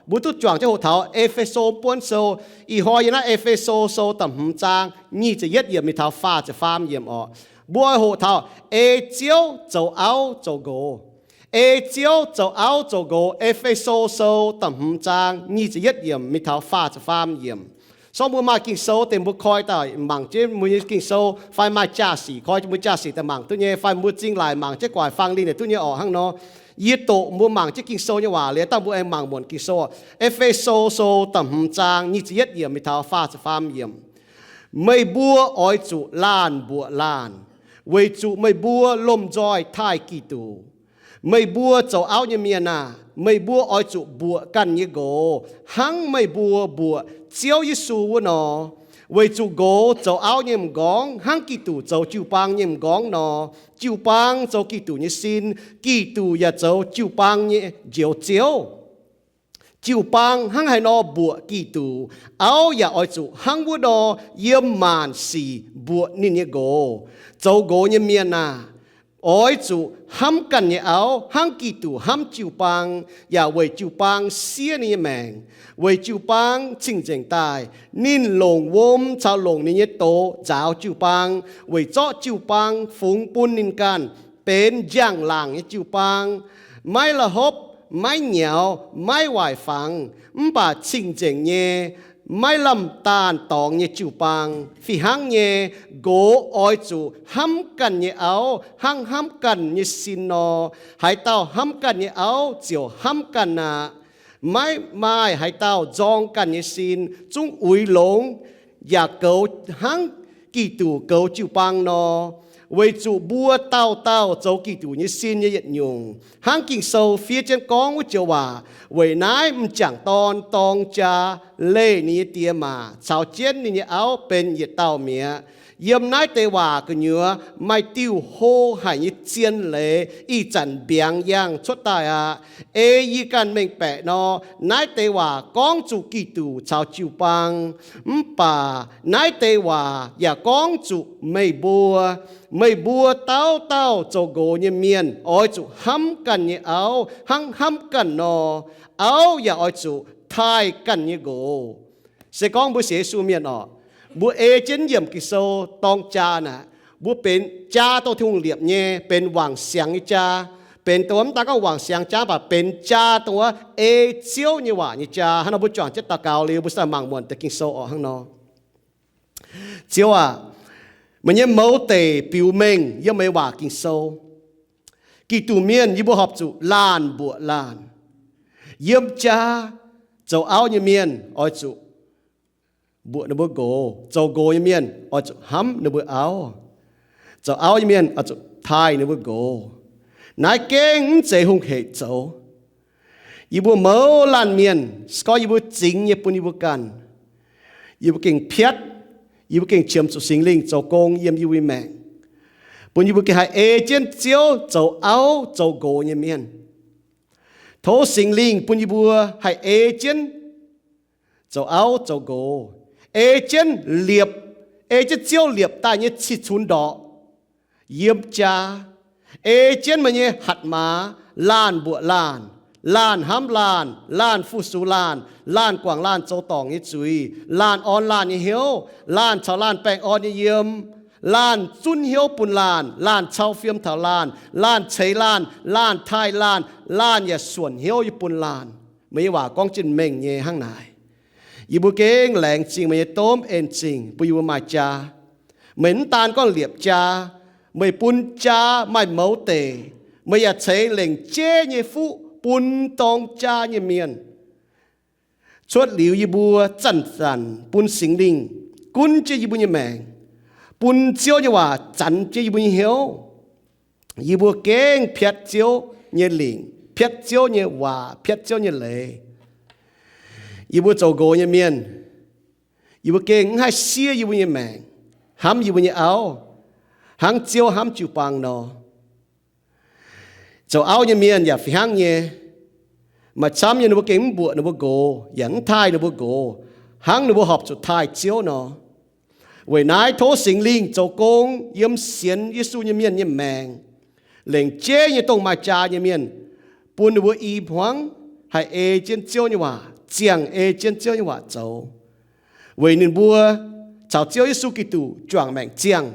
Mbuo duqv juangc jienv hoqc taux E^fe^so buonv sou. Ih hnoi yiem naaiv E^fe^so sou da'hmz zaang nyic ziepc yietv yiemc mingh taux faah ziepc faam yiemc orqc, mbuo oix hoqc taux ei Ziouv zoux auv zoux nqox. Ei Ziouv zoux auv zoux nqox. E^fe^so sou da'hmz zaang nyic ziepc yietv yiemc mingh taux faah ziepc faam yiemc. Sorng mbuo maaih Ging-Sou deix mbuo koi daaih mangc jienv mbuo nyei Ging-Sou, fai maaih jaa-sic koi mbuo jaa-sic daaih mangc duqv nyei, fai mbuo zingh laaic mangc jienv guaax fang lingh naaic duqv nyei orqc hnangv nor. Yie doqc mbuo mangc jienv Ging-Sou nyei waac liuz, dangh mbuo aengx mangc muonc Ging-Sou. E^fe^so sou da'hmz zaang nyic ziepc yietv yiemc mingh taux faah ziepc faam yiemc. Meih mbuo oix zuqc laanh mbuoqc laanh, weic zuqc meih mbuo lomh nzoih taaih Giduc. Meih mbuo zoux auv nyei mienh aah! Meih mbuo oix zuqc mbuoqc ganh nyei nqox hnangv meih mbuo mbuoqc Ziouv Yesu wuov nor. Weic zuqc nqox zoux auv nyei m'nqorngv hnangv Giduc zoux jiu-baang nyei m'nqorngv nor. Jiu-baang zoux Giduc nyei sin. Giduc yaac zoux jiu-baang nyei Njoux Ziouv. Jiu-baang hnangv haaix nor mbuoqc Giduc, auv yaac oix zuqc hnangv wuov nor yiem maanc sic mbuoqc ninh nyei nqox. Zoux nqox nyei mienh aah! Oix zuqc hnamv ganh nyei auv hnangv Giduc hnamv jiu-baang, yaac weic jiu-baang siev ninh nyei maengc, weic jiu-baang cing-nzengc daaih. Ninh longc wuom caux longc ninh nyei doz nzaaux jiu-baang, weic zorqv jiu-baang fungx bun ninh ganh, benx njang-laangc nyei jiu-baang, maiv la'hopv, maiv nyaux, maiv waaic fangx, mv baac cing-nzengc nyei, maiv lamh daanh dorngx nyei jiu-baang. Fih hnangv nyei, nqox oix zuqc hnamv ganh nyei auv hnangv hnamv ganh nyei sin nor. Haaix dauh hnamv ganh nyei auv ziouc hnamv ganh aqv. Maiv maaih haaix dauh nzorng ganh nyei sin, zungv uix longx yaac goux hnangv Giduc goux jiu-baang nor. Weic zuqc mbuo dauh dauh zoux Giduc nyei sin nyei yietc nyungc, hnangv Ging-Sou fiev jienv gorngv wuov joux waac, weic naaiv m'jangc dorn dorng jaa, leih ninh nyei die maac caux jienv ninh nyei auv benx yietc dauh mi'aqv. Yiem naaiv deix waac gu'nyuoz maaih diuh hlo haic nyei zien leiz ih zanc mbiaangx yangh cuotv daaih aqv. Ei yie ganh mengh baeqc nor, naaiv deix waac gorngv zuqc Giduc caux jiu-baang. Mv baac naaiv deix waac yaac gorngv zuqc meih mbuo. Meih mbuo dauh dauh zoux nqox nyei mienh oix zuqc hnamv ganh nyei auv hnangv hnamv ganh nor. Auv yaac oix zuqc taaih ganh nyei nqox. Se gorngv mbuo sienx Yesu mienh orqc, mbuo ei jienv yiemc Ging-Sou dorng jaa naaic, mbuo benx jaa dongh Tin-Hungh liepc nyei, benx wangc siangx nyei jaa, benx dongh mv daan gorngv wangc siangx jaa, mv baac benx jaa dongh wuov ei Ziouv nyei waac nyei jaa. Hnangv nor mbuo juangc jienv daux gaux liuz, mbuo se mangc muonc deix Ging-Sou orqc hnangv nor. Ziouv aac, meih nyei mouz deic biux mengh yiem meih waac Ging-Sou. Giduc mienh yie mbuo horpc zuqc laanh mbuoqc laanh. Yiem jaa zoux auv nyei mienh oix zuqc mbuoqc ninh mbuo nqox. Zoux nqox nyei mienh oix zuqc hnamv ninh mbuo auv. Zoux auv nyei mienh oix zuqc taaih ninh mbuo nqox. Naaiv gengh mv zeiz hungh hec zoux. Yie mbuo mouz laanh mienh, se gorngv yie mbuo zingx nyei bun yie mbuo ganh, yie mbuo gengh piatv, yie mbuo gengh qiemx zuqc Singx Lingh zoux gong yiem yie mbuo nyei maengc, bun yie mbuo gengh haih ei jienv Ziouv zoux auv zoux nqox nyei mienh. Tov Singx Lingh bun yie mbuo haih ei jienv zoux auv zoux nqox, ei jienv liepc, ei jienv Ziouv liepc daaih nyei cih cunx ndorqc yiem jaa, ei jienv meih nyei hatc maaz, laanh mbuoqc laanh, laanh hnamv laanh, laanh fu-sux laanh, laanh guangc laanh zoux dorngc nyei zuiz, laanh orn laanh nyei hnyouv, laanh caux laanh baengh orn nyei yiem, laanh zunv hnyouv bun laanh, laanh cau fiem taux laanh, laanh ceix laanh, laanh taaih laanh, laanh yaac suonc hnyouv yie bun laanh. Meih nyei waac gorngv jienv mengh nyei hnangv naaic. Yie mbuo gengh laengz zingh meih nyei domh en zingh bun yie mbuo maaih jaa. Meih mv daan gorngv liepc jaa, meih bun jaa maaih mouz deic, meih yaac ceix lengc jeiv nyei fuqv bun dorng jaa nyei mienh. Cuotv liuz yie mbuo zanc-zanc bun Singx Lingh gunv jienv yie mbuo nyei maengc, bun Ziouv nyei waac zanx jienv yie mbuo nyei hnyouv. Yie mbuo gengh piatv Ziouv nyei lingc, piatv Ziouv nyei waac, piatv Ziouv nyei leiz. Yie mbuo zoux nqox nyei mienh, yie mbuo gengh mv haih siev yie mbuo nyei maengc, hnamv yie mbuo nyei auv, hnangv Ziouv hnamv jiu-baang nor. Zoux auv nyei mienh yaac fih hnangv nyei. Maaih camv nyei ninh mbuo gengh mv mbuoqc ninh mbuo nqox, yaac mv taaih ninh mbuo nqox, hnangv ninh mbuo horpc zuqc taaih Ziouv nor. Weic naaiv tov Singx Lingh zoux gong yiem sienx Yesu nyei mienh nyei maengc, lengc jeiv nyei dongh maaih jaa nyei mienh, bun ninh mbuo i hmuangv haih ei jienv Ziouv nyei waac, ziangh ei jienv Ziouv nyei waac zoux, weic ninh mbuo caux Ziouv Yesu Giduc juangc maengc ziangh.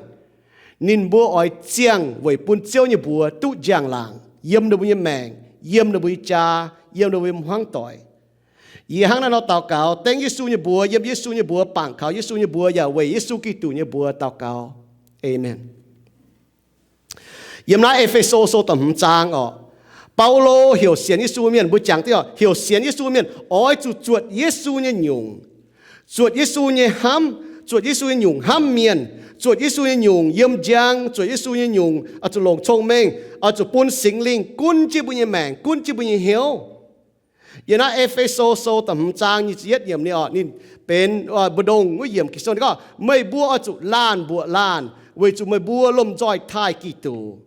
Ninh mbuo oix ziangh weic bun Ziouv nyei mbuox duqv njang-laangc yiem ninh mbuo nyei maengc, yiem ninh mbuo nyei jaa, yiem ninh mbuo nyei hmuangv doic. Yie hnangv naaiv nor daux gaux, dengv Yesu nyei mbuox, yiem Yesu nyei mbuox, bangc kaux Yesu nyei mbuox, yaac weic Yesu Giduc nyei mbuox daux gaux. Aamen. Yiem naaiv E^fe^so Sou da'hmz zaang orqc, Baulo heuc sienx Yesu mienh, mbuo jangx div orqc, heuc sienx Yesu mienh oix zuqc zuotc Yesu nyei nyungc, zuotc Yesu nyei hnamv, zuotc Yesu nyei nyungc hnamv mienh, zuotc Yesu nyei nyungc yiem njang, zuotc Yesu nyei nyungc oix zuqc longc cong-mengh, oix zuqc bun Singx Lingh gunv jienv mbuo nyei maengc, gunv jienv mbuo nyei hnyouv. Yiem naaiv E^fe^so Sou da'hmz zaang nyic ziepc yietv yiemc ninh orqc, ninh benx mbu'ndongx wuov yiemc Ging-Sou ninh gorngv, meih mbuo oix zuqc laanh mbuoqc laanh, weic zuqc meih mbuo lomh nzoih taaih Giduc.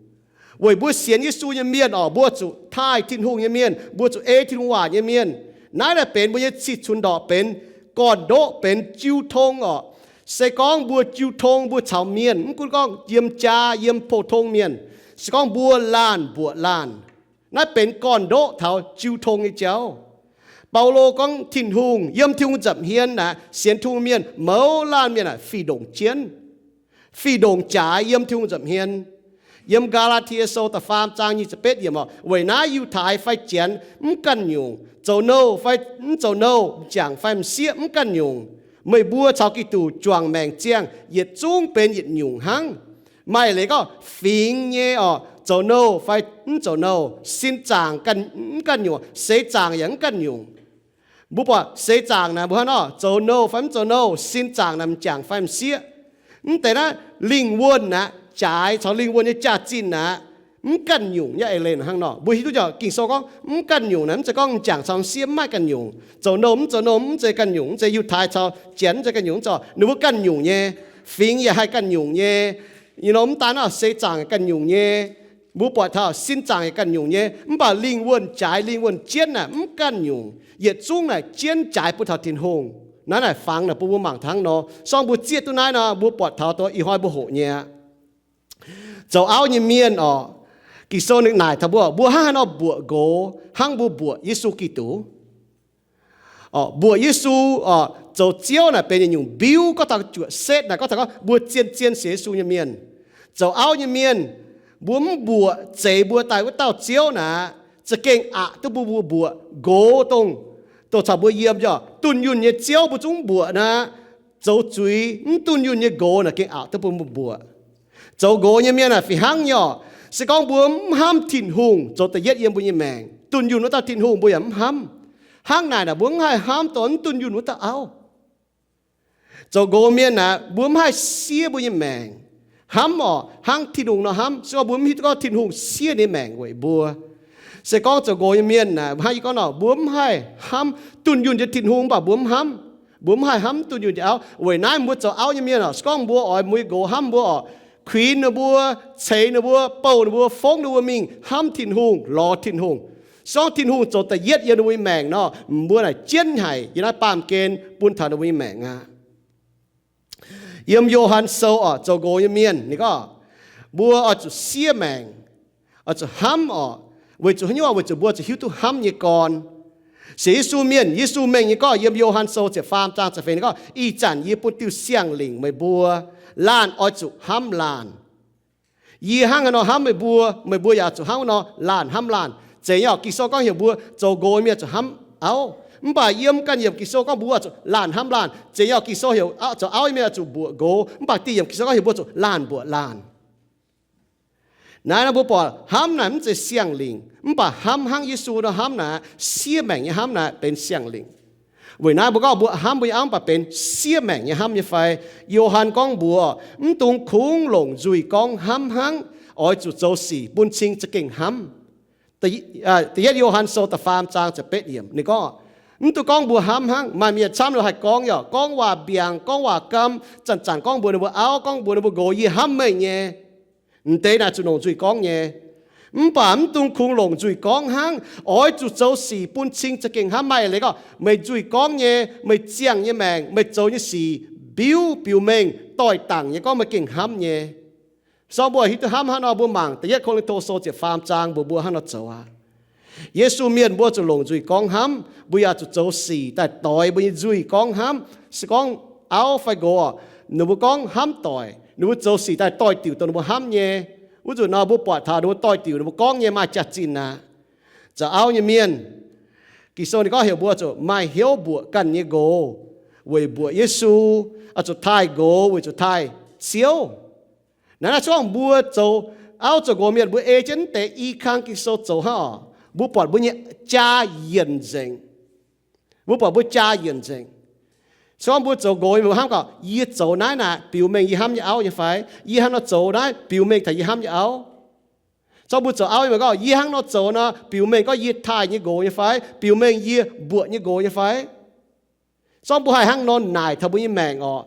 Weic mbuo sienx Yesu nyei mienh orqc, mbuo zuqc taaih Tin-Hungh nyei mienh, mbuo zuqc ei Tin-Hungh waac nyei mienh. Naaiv naaic benx mbuo nyei cih cunx ndorqc benx gorn-ndoqv, benx jiu tong orqc. Se gorngv mbuo jiu tong mbuo caux mienh, mv gunv gorngv yiem jaa yiem pou-tong mienh, se gorngv mbuo laanh mbuoqc laanh, naaiv benx gorn-ndoqv taux jiu tong nyei jauv. Baulo gorngv Tin-Hungh, yiem Tin-Hungh nza'hmien naaic sienx Tin-Hungh mienh mouz laanh mienh aah, fih ndongc jienv, fih ndongc jaaix yiem Tin-Hungh nza'hmien. Yiem Gaa^laa^tie Sou da'faam zaang nyic ziepc betv yiemc orqc, weic naaiv Yiutai fai Janx mv ganh nyungc, zoux nouh fai mv zoux nouh, m'jangc fai m'sieqv mv ganh nyungc, meih mbuo caux Giduc juangc maengc ziangh yietc zungv benx yietc nyungc hnangv. Maaih leiz gorngv fingx nyei orqc, zoux nouh fai mv zoux nouh, sin zaangc mv ganh nyungc, seix zaangc yaac mv ganh nyungc. Mbuo buatc seix zaangc naaic mbuo hnangv nor, zoux nouh fai mv zoux nouh, sin zaangc naaic m'jangc fai m'sieqv. Mv deix naaiv lingh wuonh aqv, jaaix caux lingh wuonh nyei jaax-zinh aqv, mv ganh nyungc nyei eix leiz hnangv nor. Mbuo hiuv duqv Ging-Sou gorngv mv ganh nyungc naaic mv zeiz gorngv m'jangc caux m'sieqv mv maaih ganh nyungc, zoux nouh mv zoux nouh mv zeiz ganh nyungc, mv zeiz Yiutai caux Janx mv zeiz ganh nyungc, mv zeiz, ninh mbuo ganh nyungc nyei. Fingx yaac haih ganh nyungc nyei. Ih nor mv daan naaiv seix zaangc ganh nyungc nyei. Mbuo buatc taux sin zaangc yaac ganh nyungc nyei, mv baac lingh wuonh jaaix lingh wuonh jienv naaic mv ganh nyungc. Yietc zungv naaic jienv jaaix bun taux Tin-Hungh. Naaiv naaic fangx naaic bun mbuo mangc hnangv nor. Se gorngv mbuo zieqv duqv naaiv nor, mbuo buatc taux dongh ih hnoi mbuo hoqc nyei aqv. Zoux auv nyei mienh orqc, Ging-Sou ninh naaic taux mbuo, mbuo hnangv haaix nor mbuoqc nqox hnangv mbuo mbuoqc Yesu Giduc. Orqc, mbuoqc Yesu, orqc, zoux Ziouv naaic benx yietc nyungc mbiuv gorngv taux juoqc setv naaic, gorngv taux gorngv mbuo zien-zien sienx Yesu nyei mienh. Zoux auv nyei mienh, mbuo mv mbuoqc zeix mbuo daaih wuov dauh Ziouv naaic, za'gengh aqc duqv mbuo mbuoqc nqox dongh, dongh caux mbuo yiem, orqc, dunh yunh nyei ziouv mbuo zungv mv mbuoqc naaic, zoux zuiz mv dunh yunh nyei nqox naaic gengh aqc duqv bun mbuo mbuoqc. Zoux nqox nyei mienh naaic fih hnangv nyei orqc. Se gorngv mbuo mv hnamv Tin-Hungh zoux da'yietv yiem mbuo nyei maengc, dunh yunh wuov dauh Tin-Hungh mbuo yaac mv hnamv. Hnangv naaic naaic mbuo mv haih hnamv dongh mv dunh yunh wuov dauh auv. Zoux nqox mienh naaic mbuo mv haih siev mbuo nyei maengc, hnamv orqc, hnangv Tin-Hungh nor hnamv. Se gorngv mbuo mv hiuv duqv gorngv Tin-Hungh siev ninh nyei maengc weic mbuo. Se gorngv zoux nqox nyei mienh naaic, hnangv yie gorngv nor, mbuo mv haih hnamv dunh yunh nyei Tin-Hungh, mv baac mbuo mv hnamv. Mbuo mv haih hnamv dunh yunh nyei auv. Weic naaiv mbuo zoux auv nyei mienh orqc, se gorngv mbuo oix mbuo nyei nqox hnamv mbuo orqc, kuinx ninh mbuo, ceix ninh mbuo, bouh ninh mbuo, fongv ninh mbuo mingh hnamv Tin-Hungh, lorz Tin-Hungh. Se gorngv Tin-Hungh zoux da'yietv yiem ninh mbuo nyei maengc nor, mbuo naaic jienv haic yiem naaiv baamh gen bun taux ninh mbuo nyei maengc aqv. Yiem Yo^han Sou orqc, zoux nqox nyei mienh ninh gorngv, mbuo oix zuqc siev maengc, oix zuqc hnamv orqc. Weic zuqc haaix nyungc? Weic zuqc mbuo zuqc hiuv duqv hnamv nyei gorn. Sienx Yesu mienh, Yesu mengh nyei gorngv yiem Yo^han Sou ziepc faam zaang ziepc feix ninh gorngv, ih zanc yie bun diuh siang-lingc meih mbuo, laanh oix zuqc hnamv laanh. Yie hnangv haaix nor hnamv meih mbuo, meih mbuo yaac zuqc hnangv nor laanh hnamv laanh. Zeiz nyei orqc, Ging-Sou gorngv heuc mbuo zoux nqox mienh zuqc hnamv auv. Mv baac yiem ganh yiemc Ging-Sou gorngv mbuo zuqc laanh hnamv laanh. Zeiz nyei orqc, Ging-Sou heuc zoux auv nyei mienh zuqc mbuoqc nqox, mv baac diuh yiemc Ging-Sou gorngv heuc mbuo zuqc laanh mbuoqc laanh. Naaiv nor mbuo buatc hnamv naaic mv zeiz siang-lingc, mv baac hnamv hnangv Yesu nor hnamv naaic, siev maengc nyei hnamv naaic benx siang-lingc. Weic naaiv mbuo gorngv mbuo hnamv mbuo nyei auv mv baac benx siev maengc nyei hnamv nyei fai? Yo^han gorngv mbuox, mv dungx kungx longc nzuih gorngv hnamv hnangv, oix zuqc zoux sic bun cing za'gengh hnamv. Da'yietv Yo^han Sou da'faam zaang ziepc betv yiemc ninh gorngv, mv dungx gorngv mbuo hnamv hnangv. Maaih mienh camv nor haih gorngv, yaac gorngv waac mbiaangc, gorngv waac gaam, zanc-zanc gorngv mbuox ninh mbuo auv, gorngv mbuox ninh mbuo nqox, yie hnamv meih nyei. M'deix naaic zuqc longc nzuih gorngv nyei. Mv baac mv dungx kungx longc nzuih gorngv hnangv, oix zuqc zoux sic bun cing za'gengh hnamv. Maaih leiz gorngv meih nzuih gorngv nyei, meih ziangh nyei maengc, meih zoux nyei sic mbiuv biux mengh doix-dangc nyei gorngv meih gengh hnamv nyei. Se gorngv mbuo hiuv duqv hnamv hnangv nor, mbuo mangc da'yietv Ko^lin^to Sou ziepc faam zaang mbuox mbuo hnangv nor zoux aqv. Yesu mienh mbuo zuqc longc nzuih gorngv hnamv, mbuo yaac zuqc zoux sic daaih doix mbuo nyei nzuih gorngv hnamv. Se gorngv auv fai nqox, ninh mbuo gorngv hnamv doic, ninh mbuo zoux sic daaih doix-diuc dongh ninh mbuo hnamv nyei. Wuov nzunc nor mbuo buatc taux ninh mbuo doix-diuc ninh mbuo gorngv nyei maaih jaax-zinh aqv. Zoux auv nyei mienh, Ging-Sou ninh gorngv heuc mbuo zuqc maaih hnyouv mbuoqc ganh nyei nqox weic mbuoqc Yesu, oix zuqc taaih nqox weic zuqc taaih Ziouv. Naaiv naaiv se gorngv mbuo zoux auv zoux nqox mienh mbuo ei jienv deix i kang Ging-Sou zoux hnangv oc. Mbuo buatc mbuo nyei jaa yienc nzengc. Mbuo buatc mbuo jaa yienc nzengc. Se gorngv mbuo zoux nqox mienh mbuo hnamv gorngv, yie zoux naaiv naaic biux mengh yie hnamv nyei auv nyei fai? Yie hnangv nor zoux naaiv biux mengh taux yie hnamv nyei auv? Se gorngv mbuo zoux auv nyei mienh gorngv, yie hnangv nor zoux nor biux mengh gorngv yie taaih nyei nqox nyei fai? Biux mengh yie mbuoqc nyei nqox nyei fai? Se gorngv mbuo haih hnangv nor naaic taux mbuo nyei maengc oc.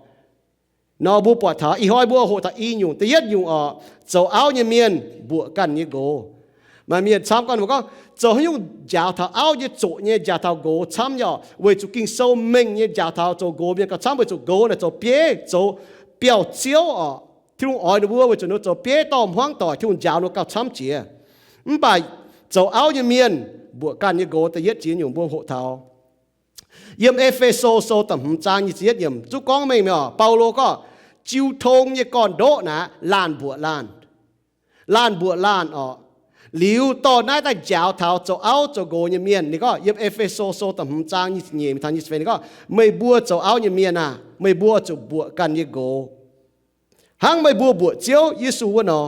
Nor mbuo buatc taux ih hnoi mbuo hoqc taux i nyungc. Da'yietv nyungc oc, zoux auv nyei mienh mbuoqc ganh nyei nqox. Maaih mienh camv gorngv, ninh mbuo gorngv, zoux haaix nyungc njaaux taux auv nyei zoqc nyei, njaaux taux nqox camv nyei oc, weic zuqc Ging-Sou mengh nyei njaaux taux zoux nqox mienh gauh camv, weic zuqc nqox naaic zoux bieiv, zoux biauv-ziouv oc. Tin-Hungh oix ninh mbuo weic zuqc ninh mbuo zoux bieiv dorh hmuangv doic, Tin-Hungh njaaux ninh mbuo gauh camv jiex. Mv baac zoux auv nyei mienh mbuoqc ganh nyei nqox, da'yietv jiex nyungc mbuo hoqc taux yiem E^fe^so Sou da'hmz zaang nyic ziepc yietv yiemc zungv gorngv mengh mi'aqv. Baulo gorngv, jiu tong nyei gorn-ndoqv naaic laanh mbuoqc laanh, laanh mbuoqc laanh oc. Liuz dorh naaiv daaih njaaux taux zoux auv zoux nqox nyei mienh. Ninh gorngv yiem E^fe^so Sou da'hmz zaang nyic ziepc nyeic mingh taux nyic ziepc feix, ninh gorngv, meih mbuo zoux auv nyei mienh aah, meih mbuo zuqc mbuoqc ganh nyei nqox. Hnangv meih mbuo mbuoqc Ziouv Yesu wuov nor,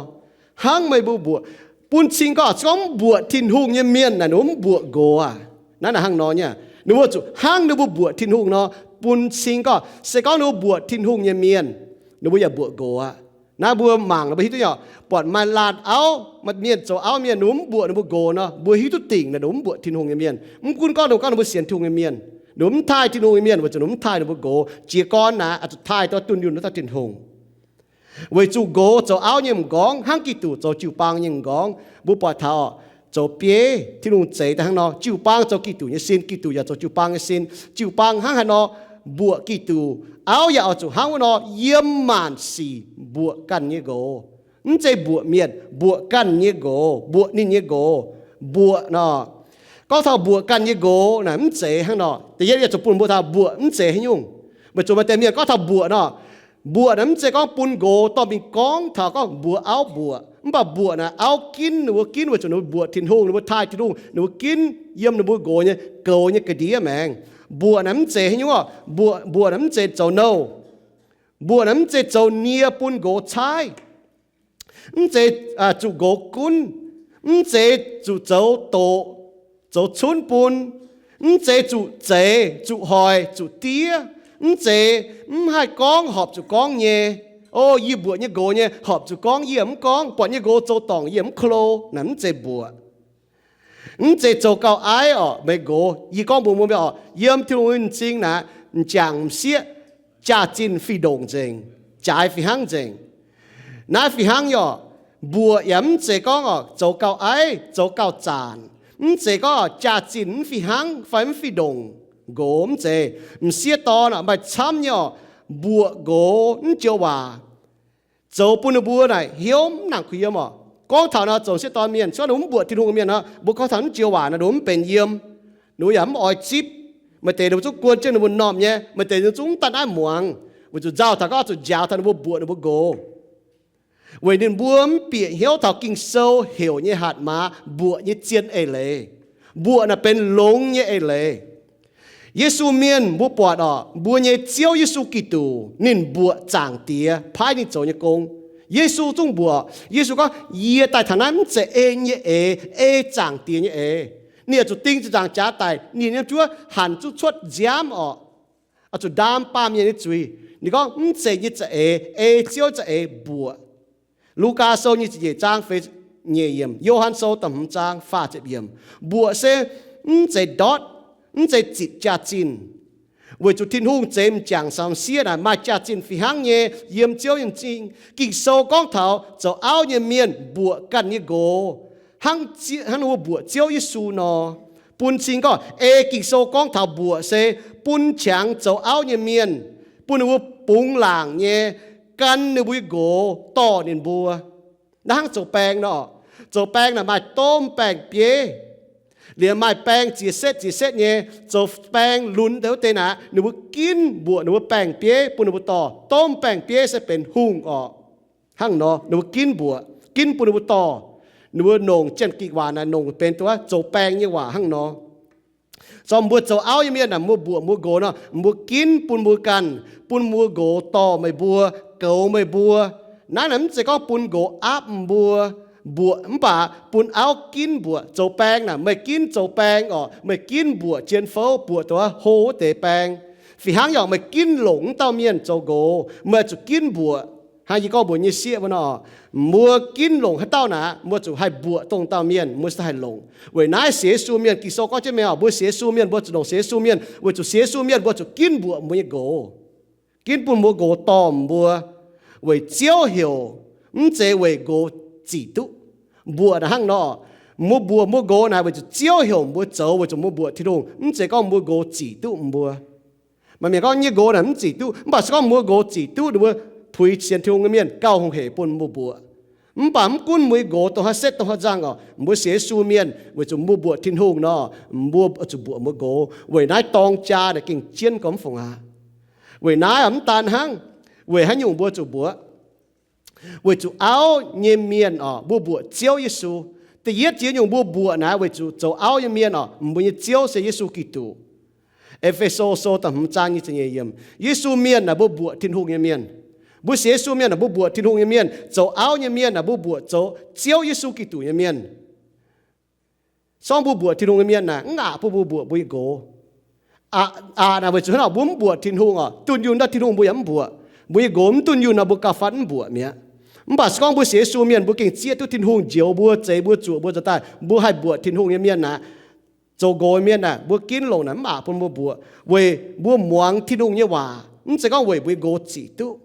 hnangv meih mbuo mbuoqc, bun cing gorngv, se gorngv mv mbuoqc Tin-Hungh nyei mienh naaic ninh mbuo mv mbuoqc nqox aac. Naaiv naaic hnangv nor nyei, ninh mbuo zuqc hnangv ninh mbuo mbuoqc Tin-Hungh nor, bun cing gorngv se gorngv ninh mbuo mbuoqc Tin-Hungh nyei mienh, ninh mbuo yaac mbuoqc nqox aqv. Naaiv mbuo mangc ninh mbuo hiuv duqv nyei, buatc maaih laanh auv, maaih mienh zoux auv mienh ninh mbuo mv mbuoqc ninh mbuo nqox nor, mbuo hiuv duqv dingc naaic ninh mbuo mv mbuoqc Tin-Hungh nyei mienh. Mv gunv gorngv ninh mbuo gorngv ninh mbuo sienx Tin-Hungh nyei mienh, ninh mbuo mv taaih Tin-Hungh nyei mienh, weic zuqc ninh mbuo mv taaih ninh mbuo nqox. Jiez gorn naaic oix zuqc taaih dorh dunh yunh wuov dauh Tin-Hungh. Weic zuqc nqox zoux auv nyei m'nqorngv hnangv Giduc zoux jiu-baang nyei m'nqorngv. Mbuo buatc taux oc, zoux bieiv Tin-Hungh zeix daaih hnangv nor, jiu-baang zoux Giduc nyei sin, Giduc yaac zoux jiu-baang nyei sin. Jiu-baang hnangv haaix nor mbuoqc Giduc, auv yaac oix zuqc hnangv wuov nor yiem maanc sic mbuoqc ganh nyei nqox. Mv zeiz mbuoqc mienh, mbuoqc ganh nyei nqox, mbuoqc ninh nyei nqox. Mbuoqc nor, gorngv taux mbuoqc ganh nyei nqox naaic mv zeiz hnangv nor. Da'yietv yie zuqc bun mbuo taux mbuoqc mv zeiz haaix nyungc. Weic zuqc maaih deix mienh gorngv taux mbuoqc nor, mbuoqc naaic mv zeiz gorngv bun nqox dorh mingh gorngv taux gorngv mbuox auv mbuoqc. Mv baac mbuoqc naaic auv ginv ninh mbuo ginv weic zuqc ninh mbuo mbuoqc Tin-Hungh, ninh mbuo taaih Tin-Hungh, ninh mbuo ginv yiem ninh mbuo nqox nyei goux nyei ga'ndiev maengx. Mbuoqc naaic mv zeiz haaix nyungc oc. Mbuoqc, mbuoqc naaic mv zeiz zoux nouh. Mbuoqc naaic mv zeiz zoux nie bun nqox caaiv. Mv zeiz zuqc nqox gunv. Mv zeiz zuqc zoux doqc, zoux cunv bun. Mv zeiz zuqc zeix, zuqc hoic, zuqc diev. Mv zeiz mv haih gorngv horpc zuqc gorngv nyei. O, yie mbuoqc nyei nqox nyei, horpc zuqc gorngv yie mv gorngv. Buatc nyei nqox zoux dorngc yie mv klo. Naaic mv zeiz mbuoqc. Mv zeiz zoux gauh aiv oc, meih nqox. Yie gorngv mbuox mbuo mienh oc, yiem Tin-Hungh nyei m'zing naaic, m'jangc m'sieqv jaax-zinh fih ndongc nzengc, jaaix fih hnangv nzengc. Naaiv fih hnangv nyei oc. Mbuoqc yaac mv zeiz gorngv oc zoux gauh aiv, zoux gauh zaanc. Mv zeiz gorngv oc jaax-zinh mv fih hnangv fai mv fih ndongc nqox, mv zeiz. M'sieqv dorn oc maaih camv nyei oc, mbuoqc nqox mv joux waac zoux bun ninh mbuo naaic hnyouv mv nangc kuh yiem oc. Gorngv taux nor, zoux m'sieqv dorn mienh, se gorngv ninh mbuo mv mbuoqc Tin-Hungh mienh nor, mbuo gorngv taux mv joux waac nor, ninh mbuo mv benx yiem. Ninh mbuo yaac mv oix zipv. Maaih deix ninh mbuo zungv guon jienv ninh mbuo m'normh nyei, maaih deix ninh zungv mv daaih naaiv muangx, weic zuqc nzauh taux gorngv zuqc njaaux taux ninh mbuo mbuoqc ninh mbuo nqox. Weic ninh mbuo mv bieqc hnyouv taux Ging-Sou heuc nyei hatc maaz mbuoqc nyei zien eix leiz. Mbuoqc naaic benx longx nyei eix leiz. Yesu mienh mbuo buatc oc, mbuo nyei Ziouv Yesu Giduc ninh mbuoqc Zaangc Diex paaiv ninh zoux nyei gong. Yesu zungv mbuoqc. Yesu gorngv, yie daaih taux naaiv mv zeiz ei nyei eix, ei Zaangc Diex nyei eix. Ninh oix zuqc ding ziepc nzaangc jaax daic, ninh yiem juov hanc zungv cuotv nziaamv oc. Oix zuqc ndaam baamh mienh nyei zuiz. Ninh gorngv mv zeiz nyei za'eix, ei Ziouv za'eix mbuoqc. Lugaa Sou nyic ziepc nyeic zaang feix nyeic yiemc, Yo^han Sou da'hmz zaang faah ziepc yiemc. Mbuoqc se mv zeiz ndortv, mv zeiz zitc jaax-zinh. Weic zuqc Tin-Hungh zeix m'jangc caux m'sieqv naaic maaih jaax-zinh fih hnangv nyei yiem Ziouv nyei m'zing. Ging-Sou gorngv taux zoux auv nyei mienh mbuoqc ganh nyei nqox, hnangv, hnangv ninh mbuo mbuoqc Ziouv Yesu nor. Bun cing gorngv ei Ging-Sou gorngv taux mbuoqc se bun qangx zoux auv nyei mienh, bun ninh mbuo bungx laangc nyei gan ninh mbuo nyei nqox dorh ninh mbuo. Naaiv hnangv zoux baeng nor. Zoux baeng naaic maaih domh baeng-bieiv. Liemh maaih baeng ziex setv ziex setv nyei zoux baeng lunx deix wuov deix naaic, ninh mbuo ginv mbuoqc ninh mbuo baeng-bieiv bun ninh mbuo dorh. Domh baeng-bieiv se benx hungh orqc. Hnangv nor ninh mbuo ginv mbuoqc, ginv bun ninh mbuo dorh. Ninh mbuo nongc Janx-Gikc waac naaic nongc benx duqv zoux baeng nyei waac hnangv nor. Zorqv mbuo zoux auv nyei mienh naaic, mbuo mbuoqc mbuo nqox nor, mbuo ginv bun mbuo ganh, bun mbuo nqox dorh meih mbuo, goux meih mbuo. Naaiv naaic mv zeiz gorngv bun nqox aapv mbuo mbuoqc, mv baac bun auv ginv mbuoqc. Zoux baeng naaic meih ginv zoux baeng orqc, meih ginv mbuoqc jien fouv, mbuoqc dongh hlo wuov deix baeng. Fih hnangv yaac meih ginv longc wuov dauh mienh zoux nqox, meih zuqc ginv mbuoqc. Hnangv yie gorngv mbuox nyei sieqv wuov nor, mbuo ginv longc haaix dauh naaic, mbuo zuqc haih mbuoqc dongh dauh mienh, mbuo se haih longc. Weic naaiv sienx Yesu mienh, Ging-Sou gorngv jienv mingh orqc, mbuo sienx Yesu mienh mbuo zuqc longc sienx Yesu mienh, weic zuqc sienx Yesu mienh mbuo zuqc ginv mbuoqc mbuo nyei nqox, ginv bun mbuo nqox dorh mbuo. Weic Ziouv heuc, mv zeiz weic nqox zic duqv. Mbuoqc naaic hnangv nor, mbuo mbuoqc mbuo nqox naaic weic zuqc Ziouv heuc mbuo zoux, weic zuqc mbuo mbuoqc Tin-Hungh, mv zeiz gorngv mbuo nqox zic duqv mbuo. Maaih mienh gorngv nyei nqox naaic mv zic duqv, mv baac se gorngv mbuo nqox zic duqv, ninh mbuo puix sienx Tin-Hungh nyei mienh gauh hungh hec bun mbuo mbuoqc. Mv baac mv gunv mbuo nyei nqox dongh haaix setv dongh haaix nzangc orqc, mbuo sienx Yesu mienh weic zuqc mbuo mbuoqc Tin-Hungh nor, mbuo zuqc mbuoqc mbuo nqox. Weic naaiv dorng jaa naaic gengh jienv gormx fungc aqv. Weic naaiv mv daan hnangv, weic haaix nyungc mbuo zuqc mbuoqc? Weic zuqc auv nyei mienh orqc, mbuo mbuoqc Ziouv Yesu. Da'yietv ziex nyungc mbuo mbuoqc naaiv weic zuqc zoux auv nyei mienh orqc, mbuo nyei Ziouv se Yesu Giduc. E^fe^so Sou da'hmz zaang nyic ziepc nyeic yiemc. Yesu mienh naaic mbuo mbuoqc Tin-Hungh nyei mienh. Mbuo sienx Yesu mienh naaic mbuo mbuoqc Tin-Hungh nyei mienh. Zoux auv nyei mienh naaic mbuo mbuoqc zoux Ziouv Yesu Giduc nyei mienh. Sorng mbuo mbuoqc Tin-Hungh nyei mienh naaic mv aqc bun mbuo mbuoqc mbuo nyei nqox. Aqc, aqc naaic weic zuqc hnangv nor mbuo mv mbuoqc Tin-Hungh orqc, dunh yunh ndau Tin-Hungh mbuo yaac mv mbuoqc. Mbuo nyei nqox mv dunh yunh nor mbuo gauh fatv mv mbuoqc mi'aqv. Mv baac se gorngv mbuo sienx Yesu mienh mbuo gengh zieqv duqv Tin-Hungh njoux mbuo, zeix mbuo, zuoqc mbuo zoux daaih, mbuo haih mbuoqc Tin-Hungh nyei mienh naaic, zoux nqox mienh naaic, mbuo ginv longc naaic mv aqc bun mbuo mbuoqc, weic mbuo muangx Tin-Hungh nyei waac, mv zeiz gorngv weic mbuo nyei nqox zic duqv.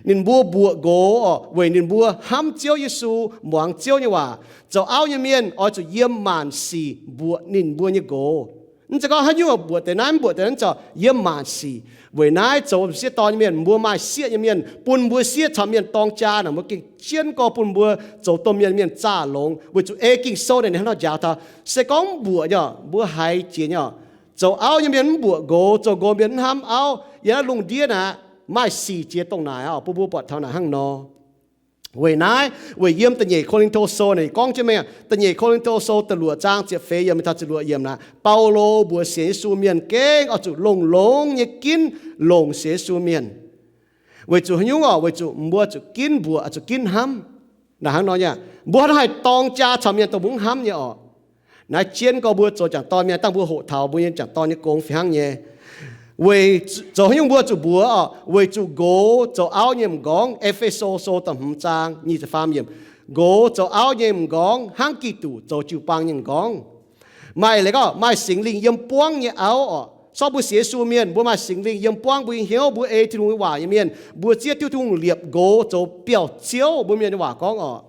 Ninh mbuo mbuoqc nqox orqc, weic ninh mbuo hnamv Ziouv Yesu, muangx Ziouv nyei waac. Zoux auv nyei mienh oix zuqc yiem maanc sic mbuoqc ninh mbuo nyei nqox. Mv zeiz gorngv haaix nyungc mbuoqc deix naaiv, mv mbuoqc deix naaiv, zoux yiem maanc sic. Weic naaiv zoux sieqv dorn nyei mienh, mbuo maaih sieqv nyei mienh, bun mbuo sieqv caux mienh dorng jaa naaic, mbuo gengh jienv gorx bun mbuo zoux domh mienh, mienh zaah longx, weic zuqc ei Ging-Sou naaic ninh hnangv nor njaaux taux, se gorngv mv mbuoqc nyei, mbuo haiz jiex nyei. Zoux auv nyei mienh mv mbuoqc nqox, zoux nqox mienh mv hnamv auv, yiem naaiv lungh ndiev naaic maaih sic jiex dongh naaic orqc, bun mbuo buatc taux naaic hnangv nor. Weic naaiv, weic yiem da'nyeic Ko^lin^to Sou naaic gorngv jienv mingh, da'nyeic Ko^lin^to Sou da'luoqc zaang ziepc feix yiemc taux ziepc luoqc yiemc naaic, Baulo mbuox sienx Yesu mienh gengh oix zuqc longx-longx nyei ginv longc sienx Yesu mienh. Weic zuqc haaix nyungc orqc? Weic zuqc mbuo zuqc ginv mbuoqc, zuqc ginv hnamv. Naaic hnangv nor nyei, mbuo hnangv haih dorng jaa caux mienh dongh mbuo mv hnamv nyei orqc. Naaiv jienv gorx mbuo zoux jangc dorn mienh, dangh mbuo hoqc taux mbuo nyei jangc dorn nyei gong fih hnangv nyei. Weic zoux haaix nyungc mbuo zuqc mbuoqc orqc? Weic zuqc nqox zoux auv nyei m'nqorngv. E^fe^so Sou da'hmz zaang nyic ziepc faam yiemc. Nqox zoux auv nyei m'nqorngv hnangv Giduc zoux jiu-baang nyei m'nqorngv. Maaih leiz gorngv maaih Singx Lingh yiem buangv nyei auv orqc. Sorng mbuo sienx Yesu mienh, mbuo maaih Singx Lingh yiem buangv mbuo nyei hnyouv, mbuo ei Tin-Hungh nyei waac nyei mienh, mbuo zieqv diuv Tin-Hungh liepc nqox zoux biauv-ziouv. Mbuo mienh nyei waac gorngv orqc,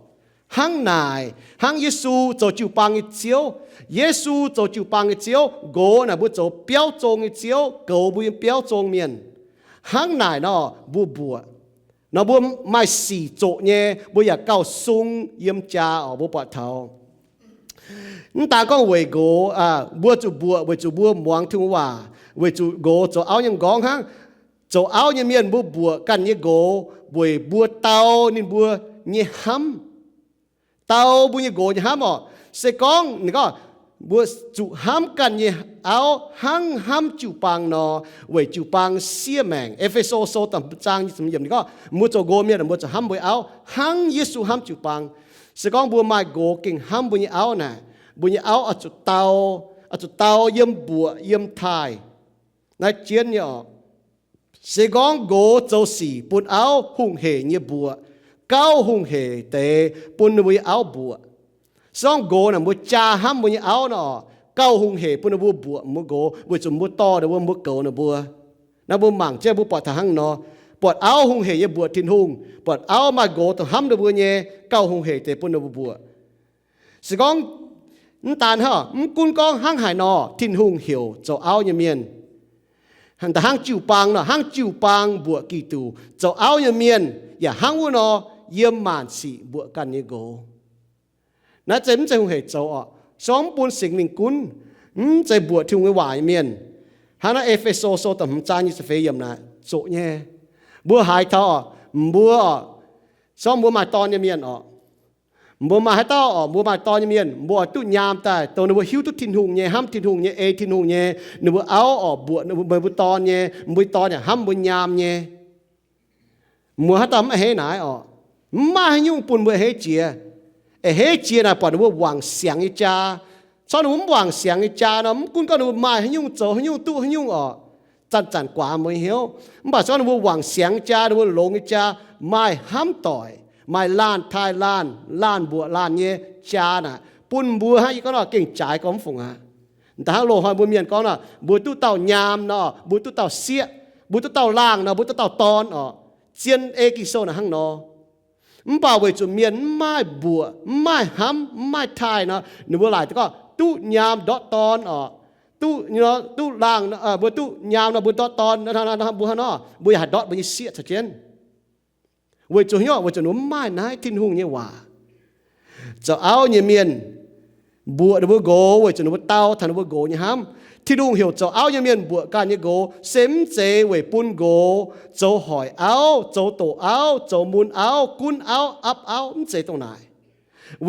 hnangv naaic, hnangv Yesu zoux jiu-baang nyei Ziouv. Yesu zoux jiu-baang nyei Ziouv, nqox naaic mbuo zoux biauv zong nyei ziouv, goux mbuo nyei biauv zong mienh. Hnangv naaic nor mbuo mbuoqc, nor mbuo maaih sic zoqc nyei, mbuo yaac gauh sung yiem jaa orqc, mbuo buatc taux. Mv daan gorngv weic nqox, mbuo zuqc mbuoqc weic zuqc mbuo muangx Tin-Hungh waac, weic zuqc nqox zoux auv nyei m'nqorngv hnangv. Zoux auv nyei mienh mbuo mbuoqc ganh nyei nqox weic mbuo dau ninh mbuo nyei hnamv. Dau mbuo nyei nqox nyei hnamv orqc. Se gorngv ninh gorngv mbuo zuqc hnamv ganh nyei auv hnangv hnamv jiu-baang nor, weic jiu-baang siev maengc. E^fe^so Sou da'hmz zaang nyic ziepc yiemc ninh gorngv mbuo zoux nqox mienh mbuo zuqc hnamv mbuo nyei auv hnangv Yesu hnamv jiu-baang. Se gorngv mbuo maaih nqox gengh hnamv mbuo nyei auv naaic, mbuo nyei auv oix zuqc dau, oix zuqc dau yiem mbuoqc yiem taaih. Naaiv jienv nyei orqc. Se gorngv nqox zoux sic bun auv hungh hec nyei mbuoqc, gauh hungh hec deix bun ninh mbuo nyei auv mbuoqc. Se gorngv nqox naaic mbuo jaa hnamv mbuo nyei auv nor, gauh hungh hec bun ninh mbuo mbuoqc mbuo nqox, weic zuqc mbuo dorh ninh mbuo, mbuo goux ninh mbuo. Naaiv mbuo mangc jienv mbuo buatc taux hnangv nor, buatc auv hungh hec nyei mbuoqc Tin-Hungh, buatc auv maaih nqox dongh hnamv ninh mbuo nyei, gauh hungh hec deix bun ninh mbuo mbuoqc. Se gorngv mv daan hnangv, mv gunv gorngv hnangv haaix nor, Tin-Hungh heuc zoux auv nyei mienh, hnangv jiu-baang nor, hnangv jiu-baang mbuoqc Giduc, zoux auv nyei mienh yaac hnangv wuov nor, yiem maanc sic mbuoqc ganh nyei nqox. Naaiv zeiz mv zeiz hungh hec zoux orqc? Se gorngv mv bun Singx Lingh gunv, mv zeiz mbuoqc Tin-Hungh nyei waac nyei mienh. Hnangv naaiv E^fe^so Sou da'hmz zaang nyic ziepc feix yiemc naaic zoqc nyei. Mbuo haaix taux oc, mbuo oc, se gorngv mbuo maaih dorn nyei mienh oc, mbuo maaih haaix dauh oc, mbuo maaih dorn nyei mienh, mbuo oix duqv nyaam daaih dongh ninh mbuo hiuv duqv Tin-Hungh nyei, hnamv Tin-Hungh nyei, ei Tin-Hungh nyei, ninh mbuo auv oc, mbuoqc ninh mbuo, meih mbuo dorn nyei, mbuo dorn yaac hnamv mbuo nyaam nyei. Mbuo haaix dauh mv a'hneiv naaiv oc? Mv maaih haaix nyungc bun mbuo a'hneiv jiex. A'hneiv jiex naaic buatc ninh mbuo wangc siangx nyei jaa. Corc ninh mbuo mv wangc siangx nyei jaa nor, mv gunv gorngv ninh mbuo maaih haaix nyungc, zoux haaix nyungc, duqv haaix nyungc oc, zanc-zanc guaax mbuo nyei hnyouv. Mv baac se gorngv ninh mbuo wangc siangx nyei jaa, ninh mbuo longx nyei jaa, maaih hnamv doic, maaih laanh taaih laanh, laanh mbuoqc laanh nyei jaa naaic, bun mbuo hnangv yie gorngv nor gengh jaaix gorngv mv fungc aqv. Da'hnangv loz-hnoi mbuo mienh gorngv nor, mbuo duqv dauh nyaam nor, mbuo duqv dauh sieqv, mbuo duqv dauh laangh nor, mbuo duqv dauh dorn oc. Zien ei Ging-Sou naaic hnangv nor. Mv baac weic zuqc mienh mv maaih mbuoqc, mv maaih hnamv, mv maaih taaih nor, ninh mbuo laaic gorngv duqv nyaam ndortv dorn oc. Duqv, duqv laangh, mbuo duqv nyaam nor mbuo ndortv dorn, mbuo hnangv nor, mbuo yaac haih ndortv mbuo nyei sieqv caux jienv. Weic zuqc hnyouv, weic zuqc ninh mbuo mv maaih naaiv Tin-Hungh nyei waac. Zoux auv nyei mienh mbuoqc ninh mbuo nqox weic zuqc ninh mbuo dau taux ninh mbuo nqox nyei hnamv. Tin-Hungh heuc zoux auv nyei mienh mbuoqc ganh nyei nqox se mv zeiz weic bun nqox zoux hoic auv, zoux doqc auv, zoux mun auv, gunv auv, apv auv, mv zeiz dongh naaic.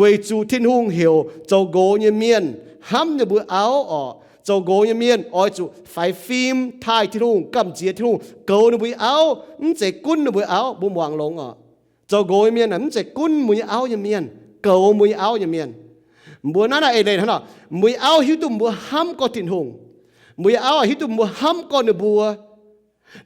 Weic zuqc Tin-Hungh heuc zoux nqox nyei mienh hnamv ninh mbuo auv orqc. Zoux nqox nyei mienh oix zuqc faix fim taaih Tin-Hungh, gamh nziex Tin-Hungh, goux ninh mbuo nyei auv, mv zeiz gunv ninh mbuo auv. Mbuo muangx longx orqc. Zoux nqox nyei mienh mv zeiz gunv mbuo nyei auv nyei mienh, goux mbuo nyei auv nyei mienh. Mbuo naaiv naaiv eix leiz hnangv nor, mbuo nyei auv hiuv duqv mbuo hnamv gorngv Tin-Hungh. Mbuo nyei auv hiuv duqv mbuo hnamv gorngv ninh mbuo.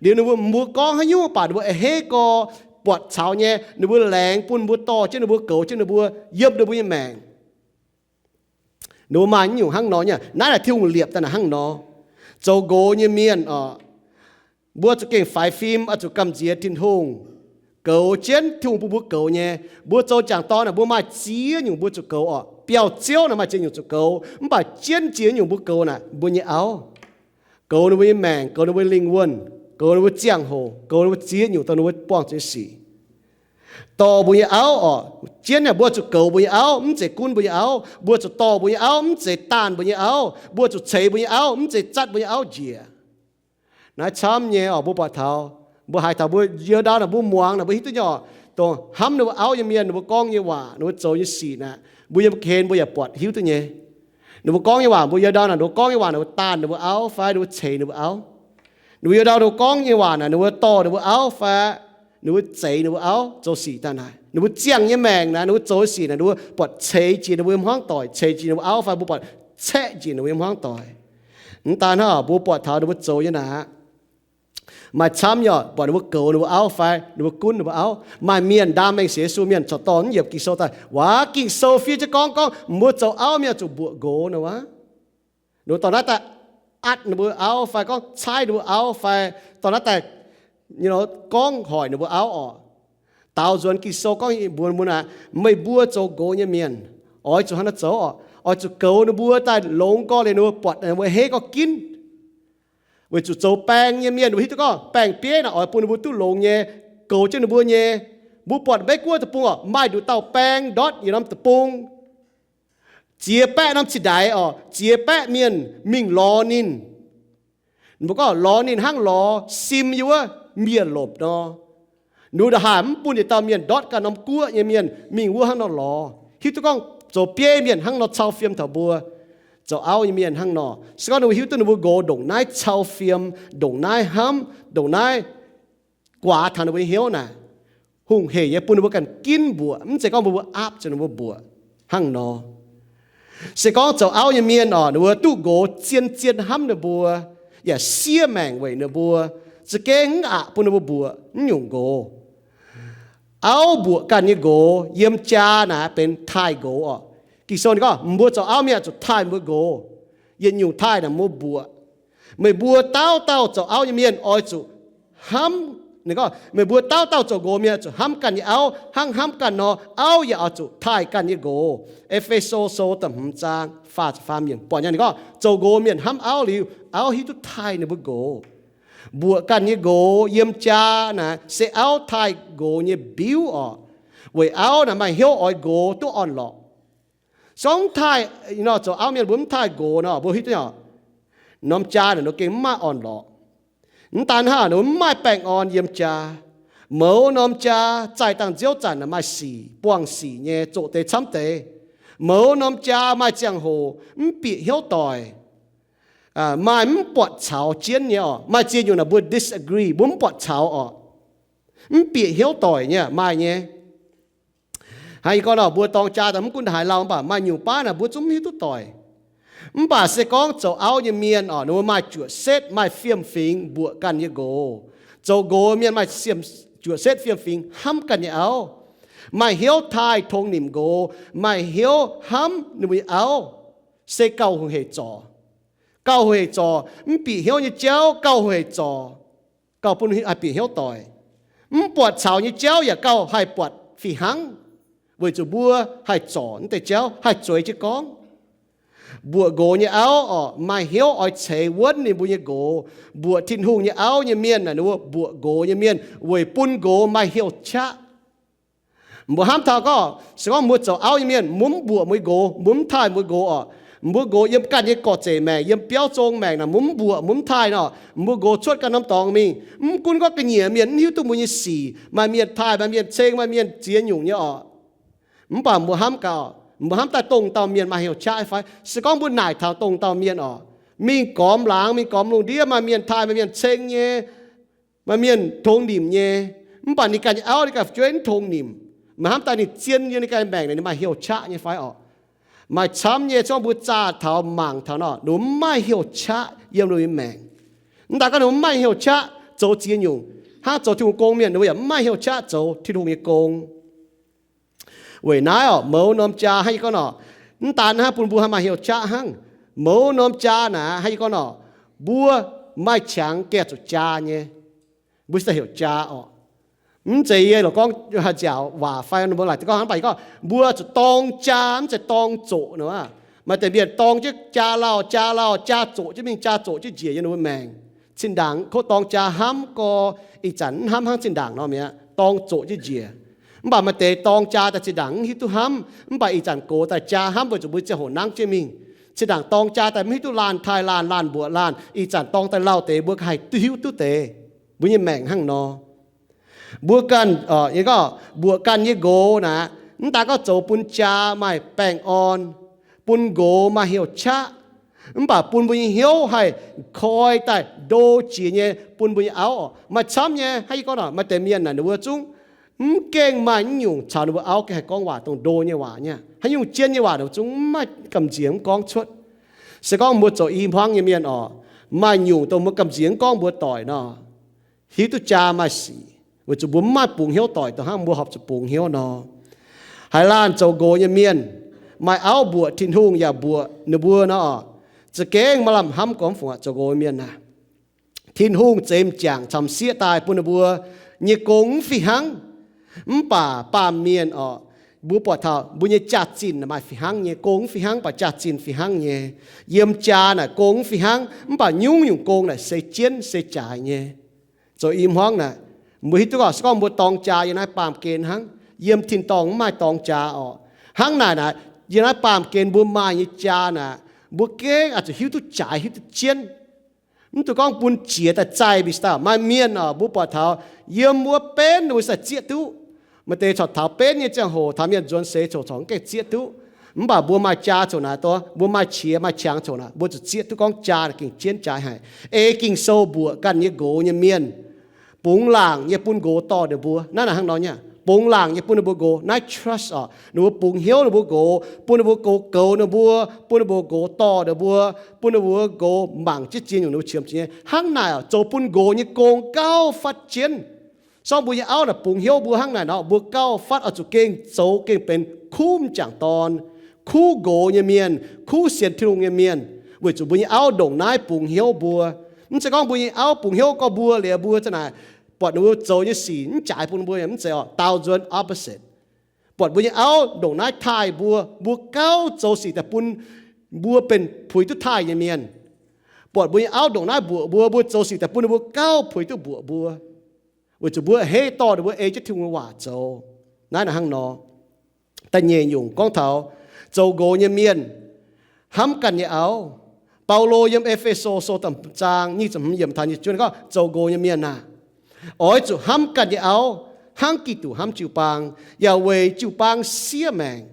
Liuz ninh mbuo, mbuo gorngv haaix nyungc baac ninh mbuo a'hneiv gorx, buatc caux nyei, ninh mbuo laengz bun mbuo dorh jienv ninh mbuo, goux jienv ninh mbuo, yiem ninh mbuo nyei maengc. Ninh mbuo maaih nyungc hnangv nor nyei. Naaiv naaic Tin-Hungh liepc daaih naaic hnangv nor. Zoux nqox nyei mienh orqc, mbuo zuqc gengh faix fim, oix zuqc gamh nziex Tin-Hungh, goux jienv Tin-Hungh bun mbuo goux nyei. Mbuo zoux jangc dorn naaic, mbuo maaih ziex nyungc mbuo zuqc goux orqc. Biauv-ziouv naaic maaih ziex nyungc zuqc goux, mv baac jienv ziex nyungc mbuo goux naaic mbuo nyei auv. Goux ninh mbuo nyei maengc, goux ninh mbuo lingh wuonh, goux ninh mbuo ziangh hoc, goux ninh mbuo ziex nyungc dongh ninh mbuo buangh zuqc nyei sic. Dorh mbuo nyei auv orqc, jienv naaic mbuo zuqc goux mbuo nyei auv, mv zeiz gunv mbuo nyei auv. Mbuo zuqc dorh mbuo nyei auv, mv zeiz daanh mbuo nyei auv. Mbuo zuqc ceix mbuo nyei auv, mv zeiz zatv mbuo nyei auv njiec. Naaiv camv nyei orqc, mbuo buatc taux, mbuo haiz taux, mbuo yiem ndau naaic mbuo muangx naaic mbuo hiuv duqv nyei orqc, dongh hnamv ninh mbuo auv nyei mienh, ninh mbuo gorngv nyei waac, ninh mbuo zoux nyei sic naaic, mbuo yiem ga'hlen mbuo yaac buatc hiuv duqv nyei. Ninh mbuo gorngv nyei waac, mbuo yiem ndau naaic ninh mbuo gorngv nyei waac, ninh mbuo daanh ninh mbuo auv fai ninh mbuo ceix ninh mbuo auv. Ninh mbuo yiem ndau ninh mbuo gorngv nyei waac naaic, ninh mbuo dorh ninh mbuo auv fai ninh mbuo zeix ninh mbuo auv zoux sic daaih naaic, ninh mbuo ziangh nyei maengc naaic, ninh mbuo zoux sic naaic, ninh mbuo buatc ceix jiex ninh mbuo nyei hmuangv doic, ceix jiex ninh mbuo auv fai mbuo buatc caeqv jiex ninh mbuo nyei hmuangv doic. Mv daan hnangv, mbuo buatc taux ninh mbuo zoux nyei naaic, maaih camv nyei orqc, buatc ninh mbuo goux ninh mbuo auv fai ninh mbuo gunv ninh mbuo auv. Maaih mienh ndaam mengh sienx Yesu mienh corc dorh mv yiemc Ging-Sou daaih, waac Ging-Sou fiev jienv gorngv, gorngv mbuo zoux auv mienh zuqc mbuoqc nqox nor wuov. Ninh mbuo dorh naaiv daaih atv ninh mbuo auv fai gorngv caaiv ninh mbuo auv fai dorh naaiv daaih gorngv hoic ninh mbuo auv orqc. Daaux nzuonx Ging-Sou gorngv mbuox mbuo naaic, meih mbuo zoux nqox nyei mienh oix zuqc hnangv naaiv zoux orqc. Oix zuqc goux ninh mbuo daaih longx gorx liuz ninh mbuo buatc ninh mbuo a'hneiv gorngv ginv. Weic zuqc zoux baeng nyei mienh, ninh mbuo hiuv duqv gorngv baeng-bieiv naaic oix bun ninh mbuo duqv longx nyei, goux jienv ninh mbuo nyei. Mbuo buatc Meiv-Guoqv deic-bung orqc, maaih nduqc dauh baeng ndortv yietc norm deic-bung. Ziex baeqv norm cingx ndaix orqc, ziex baeqv mienh mingh lorz ninh. Mbuo gorngv lorz ninh hnangv lorz sim yiem wuov miev-lopc nor. Ninh mbuo ndongc haaix mv bun yietc dauh mienh ndortv ganh norm guoqv nyei mienh mingh wuov hnangv nor lorz. Hiuv duqv gorngv zoux bieiv mienh hnangv nor cau fiem taux mbuo. Zoux auv nyei mienh hnangv nor. Se gorngv ninh mbuo hiuv duqv ninh mbuo nqox ndongc naaiv cau fiem, ndongc naaiv hnamv, ndongc naaiv guaax taux ninh mbuo nyei hnyouv naaic, hungh heic nyei bun ninh mbuo ganh ginv mbuoqc, mv zeiz gorngv mbuo mbuo aapv zuqc ninh mbuo mbuoqc hnangv nor. Se gorngv zoux auv nyei mienh orqc, ninh mbuo duqv nqox zien-zien hnamv ninh mbuo, yaac siev maengc weic ninh mbuo, za'gengh mv aqc bun ninh mbuo mbuoqc naaiv nyungc nqox. Auv mbuoqc ganh nyei nqox yiem jaa naaic benx taaih nqox orqc. Ging-Sou ninh gorngv mbuo zoux auv mienh zuqc taaih mbuo nqox. Yietc nyungc taaih naaic mbuo mbuoqc. Meih mbuo dauh dauh zoux auv nyei mienh oix zuqc hnamv, ninh gorngv meih mbuo dauh dauh zoux nqox mienh zuqc hnamv ganh nyei auv hnangv hnamv ganh nor, auv yaac oix zuqc taaih ganh nyei nqox. E^fe^so Sou da'hmz zaang faah ziepc faam yiemc buatc nyei ninh gorngv zoux nqox mienh hnamv auv liuz, auv hiuv duqv taaih ninh mbuo nqox. Mbuoqc ganh nyei nqox yiem jaa naaic se auv taaih nqox nyei mbiuv orqc. Weic auv naaic maaih hnyouv oix nqox duqv orn-lorqc. Se gorngv mv taaih, nor zoux auv mienh mbuo mv taaih nqox nor, mbuo hiuv duqv nyei, norm jaa naaic ninh gengh mv maaih orn-lorqc. Mv daan hnangv, ninh mbuo mv maaih baengh orn yiem jaa. Mouz norm jaa zaih dangh nziouv zanc maaih sic, buangh sic nyei, zoqc deix camv deix. Mouz norm jaa maaih ziangh hoc mv bieqc hnyouv doic, maaih mv buatc caux jienv nyei orqc. Maaih ziex nyungc naaic mbuo disagree, mbuo mv buatc caux orqc. Mv bieqc hnyouv doic nyei maaih nyei. Hnangv yie gorngv nor, mbuo dorng jaa daaih mv gunv haaix lauh, mv baac maaih nyungc baav naaic mbuo zungv mv hiuv duqv doic. Mv baac se gorngv zoux auv nyei mienh orqc, ninh mbuo maaih juoqc setv, maaih fiem-fingx mbuoqc ganh nyei nqox. Zoux nqox mienh maaih juoqc setv fiem-fingx hnamv ganh nyei auv, maaih hnyouv taaih tongx nimc nqox, maaih hnyouv hnamv ninh mbuo nyei auv, se gauh hungh heic zorc. Gauh hungh heic zorc. Mv bieqc hnyouv nyei jauv gauh hungh heic zorc, gauh bun haih bieqc hnyouv doic. Mv buatc caux nyei jauv yaac gauh haih buatc fih hnangv, weic zuqc mbuo haih zorc naaiv deix jauv, haih zueiz jienv gorngv. Mbuoqc nqox nyei auv orqc, maaih hnyouv oix ceix wuonv ninh mbuo nyei nqox. Mbuoqc Tin-Hungh nyei auv nyei mienh naaic, ninh mbuo mbuoqc nqox nyei mienh weic bun nqox maaih hnyouv qaqv. Mbuo hnamv taux gorngv, se gorngv mbuo zoux auv nyei mienh, mbuo mv mbuoqc mbuo nyei nqox, mbuo mv taaih mbuo nqox orqc, mbuo nqox yiem ganh nyei gorx-zeic maengc, yiem biauv zong maengc naaic, mbuo mv mbuoqc, mbuo mv taaih nor, mbuo nqox cuotv ganh norm dorngx mingh. Mv gunv gorngv ga'nyiec mienh mv hiuv duqv mbuo nyei sic, maaih mienh taaih, maaih mienh ceng, maaih mienh ziex nyungc nyei orqc. Mv baac mbuo hnamv gaax, mbuo hnamv daaih dongh dauh mienh maaih hnyouv qaqv fai? Se gorngv mbuo naaic taux dongh dauh mienh orqc, mingh gormx laangz, mingh gormx lungh ndiev, maaih mienh taaih, maaih mienh ceng nyei, maaih mienh tongx nimc nyei, mv baac ninh ganh nyei auv ninh ganh fu'jueiv mv tongx nimc, mbuo hnamv daaih ninh zien yiem ninh ganh maengc naaic, ninh maaih hnyouv qaqv nyei fai orqc? Maaih camv nyei. Zorngv mbuo zaah taux mangc taux nor, ninh mbuo mv maaih hnyouv qaqv yiem ninh mbuo maengc. Mv daan gorngv ninh mbuo mv maaih hnyouv qaqv zoux ziex nyungc, hnangv zoux Tin-Hungh gong mienh, ninh mbuo yaac mv maaih hnyouv qaqv zoux Tin-Hungh nyei gong. Weic naaiv orqc, mouz norm jaa hnangv yie gorngv orqc, mv daan hnangv bun mbuo haih maaih hnyouv qaqv hnangv. Mouz norm jaa naaic hnangv yie gorngv orqc, mbuo maaih qangx gaengh zuqc jaa nyei. Mbuo se daaih heuc jaa orqc. Mv zeiz yie lorqc gorngv haaix nziaauc waac fai mbuo laaic gorngv hnangv, mv baac yie gorngv mbuo zuqc dorng jaa, mv zeiz dorng zoqc nor. Maaih deix mienh dorng jienv jaa lauh, jaa lauh, jaa zoqc jienv mingh, jaa zoqc jienv njiec yiem ninh mbuo maengc. Zinh ndaangc kov dorng jaa hnamv gorx, ih zanc mv hnamv hnangv zinh ndaangc nor mi'aqv, dorng zoqc jienv njiec. Mv baac maaih deix dorng jaa daaih zinh ndaangc mv hiuv duqv hnamv, mv baac ih zanc gox daaih jaa hnamv weic zuqc mbuo ziangh hoc nangv jienv mingh. Zinh ndaangc dorng jaa daaih mv hiuv duqv laanh taaih laanh, laanh mbuoqc laanh, ih zanc dorng daaih lauh deix mbuo haih duqv hiuv duqv deix. Mbuo nyei maengc hnangv nor. Mbuo ganh, yie gorngv mbuoqc ganh nyei nqox naaic, mv daan gorngv zoux bun jaa maaih baengh orn, bun nqox maaih hnyouv qaqv, mv baac bun mbuo nyei hnyouv haih koi daaih ndo jiex nyei bun mbuo nyei auv orqc. Maaih camv nyei. Hnangv yie gorngv nor, maaih deix mienh naaic ninh mbuo zungv mv gaengh maaih nyungc caux ninh mbuo auv gengh haih gorngv waac dongh ndo nyei waac nyei. Haaix nyungc zien nyei waac ninh mbuo zungv mv maaih gamh nziex mv gorngv cuotv. Se gorngv mbuo zoux i hmuangv nyei mienh orqc, maaih nyungc dongh mbuo gamh nziex mv gorngv mbuox doic nor, hiuv duqv jaa maaih sic, weic zuqc mbuo mv maaih bungx hnyouv doic dongh hnangv mbuo horpc zuqc bungx hnyouv nor. Haaix laanh zoux nqox nyei mienh, maaih auv mbuoqc Tin-Hungh yaac mbuoqc ninh mbuo nor, za'gengh maaih lamh hnamv gormx fungc aqv. Zoux nqox nyei mienh aah, Tin-Hungh zeix m'jangc caux m'sieqv daaih bun ninh mbuo nyei gong mv fih hnangv. Mv baac baamh mienh orqc, mbuo buatc taux mbuo nyei jaax-zinh maaih fih hnangv nyei. Gong mv fih hnangv, mv baac jaax-zinh fih hnangv nyei. Yiem jaa naaic gong mv fih hnangv, mv baac nyungc-nyungc gong naaic se jienv se jaaix nyei. Zoux i hmuangv naaic, mbuo hiuv duqv gorngv se gorngv mbuo dorng jaa yiem naaiv baamh gen hnangv. Yiem tin-dorngh mv maaih dorng jaa orqc. Hnangv naaic naaic, yiem naaiv baamh gen mbuo maaih nyei jaa naaic, mbuo gengh oix zuqc hiuv duqv jaaix, hiuv duqv jienv. Mv dungx gorngv bun jiex daaih zaih mingh. Maaih mienh orqc, mbuo buatc taux yiem wuov benv ninh mbuo se zieqv duqv. Maaih deix corc taux benv nyei ziangh hoc taux mienh nzuonx seix corc corc mv gaengh zieqv duqv. Mv baac mbuo maaih jaa coc naaic, mbuo maaih qiex maaih qangx coc naaic, mbuo zuqc zieqv duqv gorngv jaa naaic gengh jienv jaaix haic. Ei Ging-Sou mbuoqc ganh nyei nqox nyei mienh, bungx laangc nyei bun nqox dorh ninh mbuo. Naaiv naaic hnangv nor nyei, bungx laangc nyei bun ninh mbuo nqox. Naaiv trust orqc, ninh mbuo bungx hnyouv ninh mbuo nqox, bun ninh mbuo nqox goux ninh mbuo, bun ninh mbuo nqox dorh ninh mbuo, bun ninh mbuo nqox mangc jienv ziex nyungc ninh mbuo qiemx zuqc nyei. Hnangv naaic orqc, zoux bun nqox nyei gong gauh fatv jienv. Sorng mbuo nyei auv naaic bungx hnyouv mbuo hnangv naaic nor, mbuo gauh fatv oix zuqc gengh zoux gengh benx kuv m'jangc dorn, kuv nqox nyei mienh, kuv sienx Tin-Hungh nyei mienh, weic zuqc mbuo nyei auv ndongc naaiv bungx hnyouv mbuo. Mv zeiz gorngv mbuo nyei auv bungx hnyouv gorngv mbuo liuz mbuo za'naaic buatc ninh mbuo zoux nyei sic mv jaaix bun mbuo, mv zeiz orqc, daaux nzuonx, opposite. Buatc mbuo nyei auv ndongc naaiv taaih mbuo, mbuo gauh zoux sic daaih bun mbuo benx puix duqv taaih nyei mienh. Buatc mbuo nyei auv ndongc naaiv mbuoqc mbuo, mbuo zoux sic daaih bun ninh mbuo gauh puix duqv mbuoqc mbuo, weic zuqc mbuo a'hneiv dorh ninh mbuo ei jienv Tin-Hungh nyei waac zoux. Naaiv naaic hnangv nor. Da'nyeic nyungc gorngv taux Zoux nqox nyei mienh hnamv ganh nyei auv. Baulo yiem E^fe^so Sou da'hmz zaang nyic ziepc hmz yiemc taux nyic ziepc juov gorngv zoux nqox nyei mienh aah, oix zuqc hnamv ganh nyei auv hnangv Giduc hnamv jiu-baang, yaac weic jiu-baang siev maengc,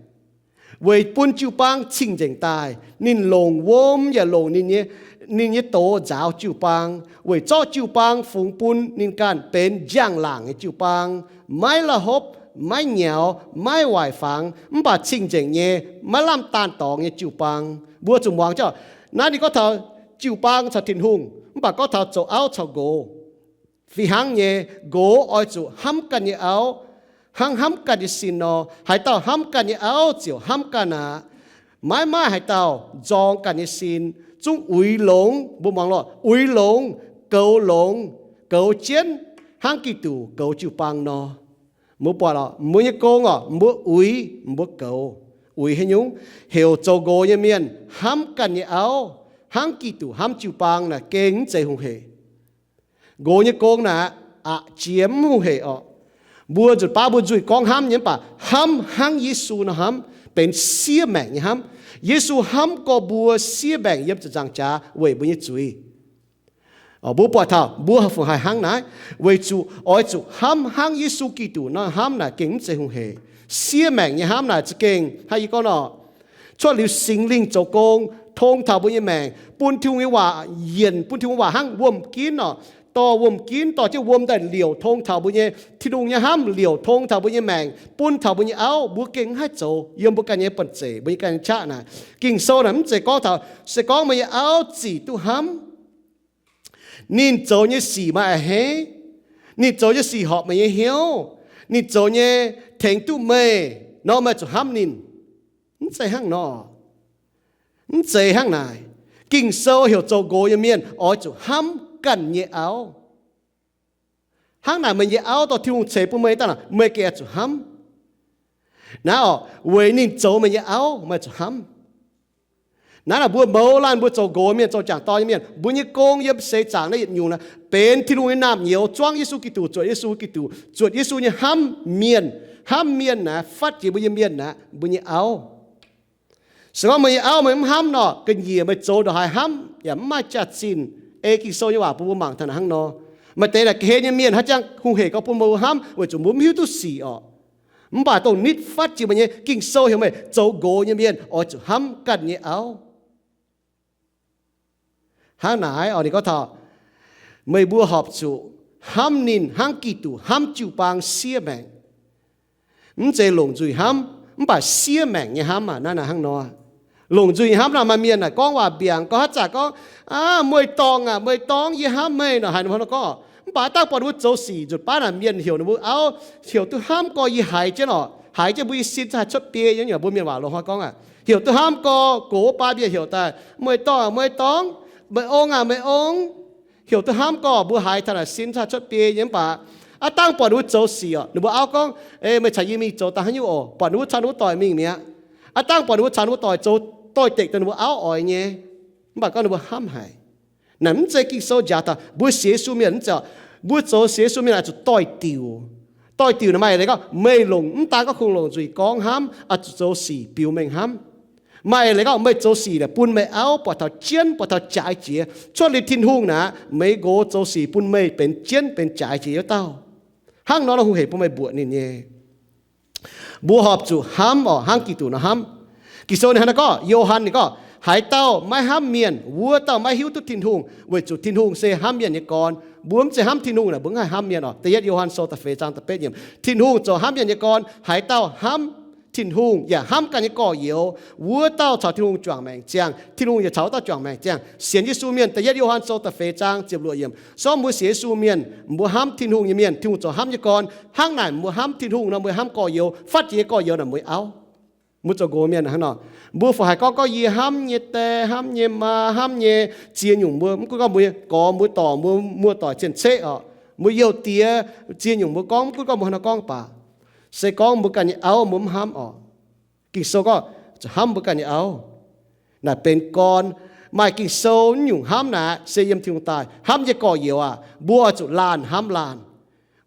weic bun jiu-baang cing-nzengc daaih. Ninh longc wuom yaac longc ninh nyei doz nzaaux jiu-baang, weic zorqv jiu-baang fungx bun ninh ganh benx njang-laangc nyei jiu-baang, maiv la'hopv, maiv nyaux, maiv waaic fangx, mv baac cing-nzengc nyei, maiv lamh daanh dorngx nyei jiu-baang. Mbuo zuqc muangx jienv naaiv ninh gorngv taux jiu-baang caux Tin-Hungh, mv baac gorngv taux zoux auv caux nqox fih hnangv nyei. Nqox oix zuqc hnamv ganh nyei auv hnangv hnamv ganh nyei sin nor. Haaix dauh hnamv ganh nyei auv ziouc hnamv ganh aqv. Maiv maaih haaix dauh nzorng ganh nyei sin, zungv uix longx, mbuo muangx lorqc, uix longx, goux longx, goux jienv hnangv Giduc goux jiu-baang nor. Mbuo buatc lorqc, mbuo nyei gong orqc, mbuo uix, mbuo goux. Uix haaix nyungc? Heuc zoux nqox nyei mienh hnamv ganh nyei auv hnangv Giduc hnamv jiu-baang naaic gengh mv zeiz hungh heic. Nqox nyei gong naaic aqc jiex mv hungh heic orqc. Mbuo nzunc baav mbuo nzuih gorngv hnamv nyei mv baac hnamv hnangv Yesu nor hnamv, benx siev maengc nyei hnamv. Yesu hnamv gorx mbuo siev maengc yiem ziepc nzaangc jaax weic mbuo nyei zuiz. Mbuo buatc taux mbuo fungc haih hnangv naaiv, weic zuqc oix zuqc hnamv hnangv Yesu Giduc nor hnamv naaic gengh mv zeiz hungh heic. Siev maengc nyei hnamv naaic za'gengh hnangv yie gorngv nor, cuotv liuz Singx Lingh zoux gong tong taux mbuo nyei maengc, bun Tin-Hungh nyei waac yienc, bun Tin-Hungh waac hnangv wuom-ginv orqc, dorh wuom-ginv dorh jienv wuom daaih liouc tong taux mbuo nyei, Tin-Hungh nyei hnamv liouc tong taux mbuo nyei maengc, bun taux mbuo nyei auv. Mbuo gengh mv haih zoux yiem mbuo ganh nyei buonv-zeic, mbuo nyei ganh nyei qaqv naaic. Ging-Sou naaic mv zeiz gorngv taux se gorngv meih nyei auv zic duqv hnamv, ninh zoux nyei sic meih a'hneiv, ninh zoux nyei sic horpc meih nyei hnyouv, ninh zoux nyei tengx duqv meih nor, meih zuqc hnamv ninh. Mv zeiz hnangv nor. Mv zeiz hnangv naaic. Ging-Sou heuc zoux nqox nyei mienh oix zuqc hnamv ganh nyei auv. Hnangv naaic meih nyei auv dorh Tin-Hungh ceix bun meih daaih, meih gengh oix zuqc hnamv. Naaiv orqc, weic ninh zoux meih nyei auv, meih zuqc hnamv. Naaiv naaic mbuo mouz laanh mbuo zoux nqox mienh, zoux jangc dorn nyei mienh, mbuo nyei gong yiem seix zaangc naaiv yietc nyungc naaic benx Tin-Hungh nyei naamh nyouz, zuangv Yesu Giduc, zuotc Yesu Giduc, zuotc Yesu nyei hnamv mienh. Hnamv mienh naaic fatv jiex mbuo nyei mienh naaic, mbuo nyei auv. Se gorngv meih nyei auv meih mv hnamv nor, ga'nyiec meih zoux ndongc haaix hnamv yaac mv maaih jaax-zinh. Ei Ging-Sou nyei waac bun mbuo mangc taux naaic hnangv nor. Maaih deix naaic ga'hlen nyei mienh hnangv jangx hungh heic gorngv bun mbuo hnamv weic zuqc mbuo mv hiuv duqv sic orqc. Mv baac dongh nitv fatv jiex meih nyei, Ging-Sou heuc meih zoux nqox nyei mienh oix zuqc hnamv ganh nyei auv. Hnangv naaic orqc, ninh gorngv taux meih mbuo horpc zuqc hnamv ninh hnangv Giduc hnamv jiu-baang siev maengc. Mv zeiz longc nzuih hnamv, mv baac siev maengc nyei hnamv aac, naaiv naaic hnangv nor. Longc nzuih hnamv naaic maaih mienh naaic gorngv waac mbiaangc, gorngv haaix zanc gorngv, Aav, mueiz-dorngh aac, mueiz-dorngh, yie hnamv meih nor, haaix nor gorngv. Mv baac dangh buatc ninh mbuo zoux sic nzunc baav naaic mienh heuc ninh mbuo auv, heuc duqv hnamv gorx yie haiz jienv orqc, haiz jienv mbuo nyei sin za'gengh haih cuotv biei nyei. Mbuo mienh waac longc hnoi gorngv aac, heuc duqv hnamv gorx, gox wuov baav mienh heuc daaih, Mueiz-dorngh aac, mueiz-dorngh, meih ong aac, meih ong. Heuc duqv hnamv gorx mbuo haiz taux naaic sin za'gengh cuotv biei nyei. Mv baac aav dangh buatc ninh mbuo zoux sic orqc, ninh mbuo auv gorngv, Ei, meih caux yie mingh zoux daaih haaix nyungc oc? Buatc ninh mbuo caux ninh mbuo doic mingh mi'aqv. Aav dangh buatc ninh mbuo caux ninh mbuo doic zoux doix-dekc dongh ninh mbuo auv oix nyei. Mv baac gorngv ninh mbuo hnamv haic. Naaic mv zeiz Ging-Sou njaaux taux mbuo sienx Yesu mienh mv zeiz orqc. Mbuo zoux sienx Yesu mienh oix zuqc doix-diuc. Doix-diuc naaic maaih leiz gorngv meih longc, mv daan gorngv kungx longc nzuih gorngv hnamv, oix zuqc zoux sic biux mengh hnamv. Maaih leiz gorngv meih zoux sic naaic bun meih auv buatc taux jienv, buatc taux jaaix jiex. Cuotv liuz Tin-Hungh naaic, meih nqox zoux sic bun meih benx jienv benx jaaix jiex wuov dauh. Hnangv nor, hungh heic bun meih mbuoqc ninh nyei. Mbuo horpc zuqc hnamv orqc, hnangv Giduc nor hnamv. Ging-Sou ninh hnangv naaiv gorngv, Yo^han ninh gorngv, Haaix dauh maiv hnamv mienh, wuov dauh maiv hiuv duqv Tin-Hungh, weic zuqc Tin-Hungh se hnamv mienh nyei gorn. Mbuo mv zeiz hnamv Tin-Hungh naaic, mbuo mv haih hnamv mienh orqc. Da'yietv Yo^han Sou da'feix zaang da'betv yiemc, Tin-Hungh zoux hnamv mienh nyei gorn. Haaix dauh hnamv Tin-Hungh yaac hnamv ganh nyei gorx-youz, wuov dauh caux Tin-Hungh juangc maengc ziangh. Tin-Hungh yaac caux wuov dauh juangc maengc ziangh. Sienx Yesu mienh, da'yietv Yo^han Sou da'feix zaang ziepc luoqc yiemc, sorng mbuo sienx Yesu mienh, mbuo hnamv Tin-Hungh nyei mienh, Tin-Hungh zoux hnamv nyei gorn. Hnangv naaic mbuo hnamv Tin-Hungh nor, mbuo hnamv gorx-youz, fatv jiex nyei gorx-youz naaic mbuo nyei auv. Mbuo zoux nqox mienh hnangv nor, mbuo fungc haih gorngv, gorngv yie hnamv nyei die, hnamv nyei maa, hnamv nyei ziex nyungc mbuo, mv gunv gorngv mbuo nyei gorx, mbuo dorc, mbuo muoz-doic, cien-ceqv orqc, mbuo youh diex, ziex nyungc mbuo gorngv, mv gunv gorngv mbuo haaix nor gorngv baac, se gorngv mbuo ganh nyei auv mbuo mv hnamv orqc. Ging-Sou gorngv zuqc hnamv mbuo ganh nyei auv. Naaic benx gorn. Maaih Ging-Sou nyungc hnamv naaic se yiem Tin-Hungh daaih. Hnamv nyei gorx-youz aac, mbuo oix zuqc laanh hnamv laanh.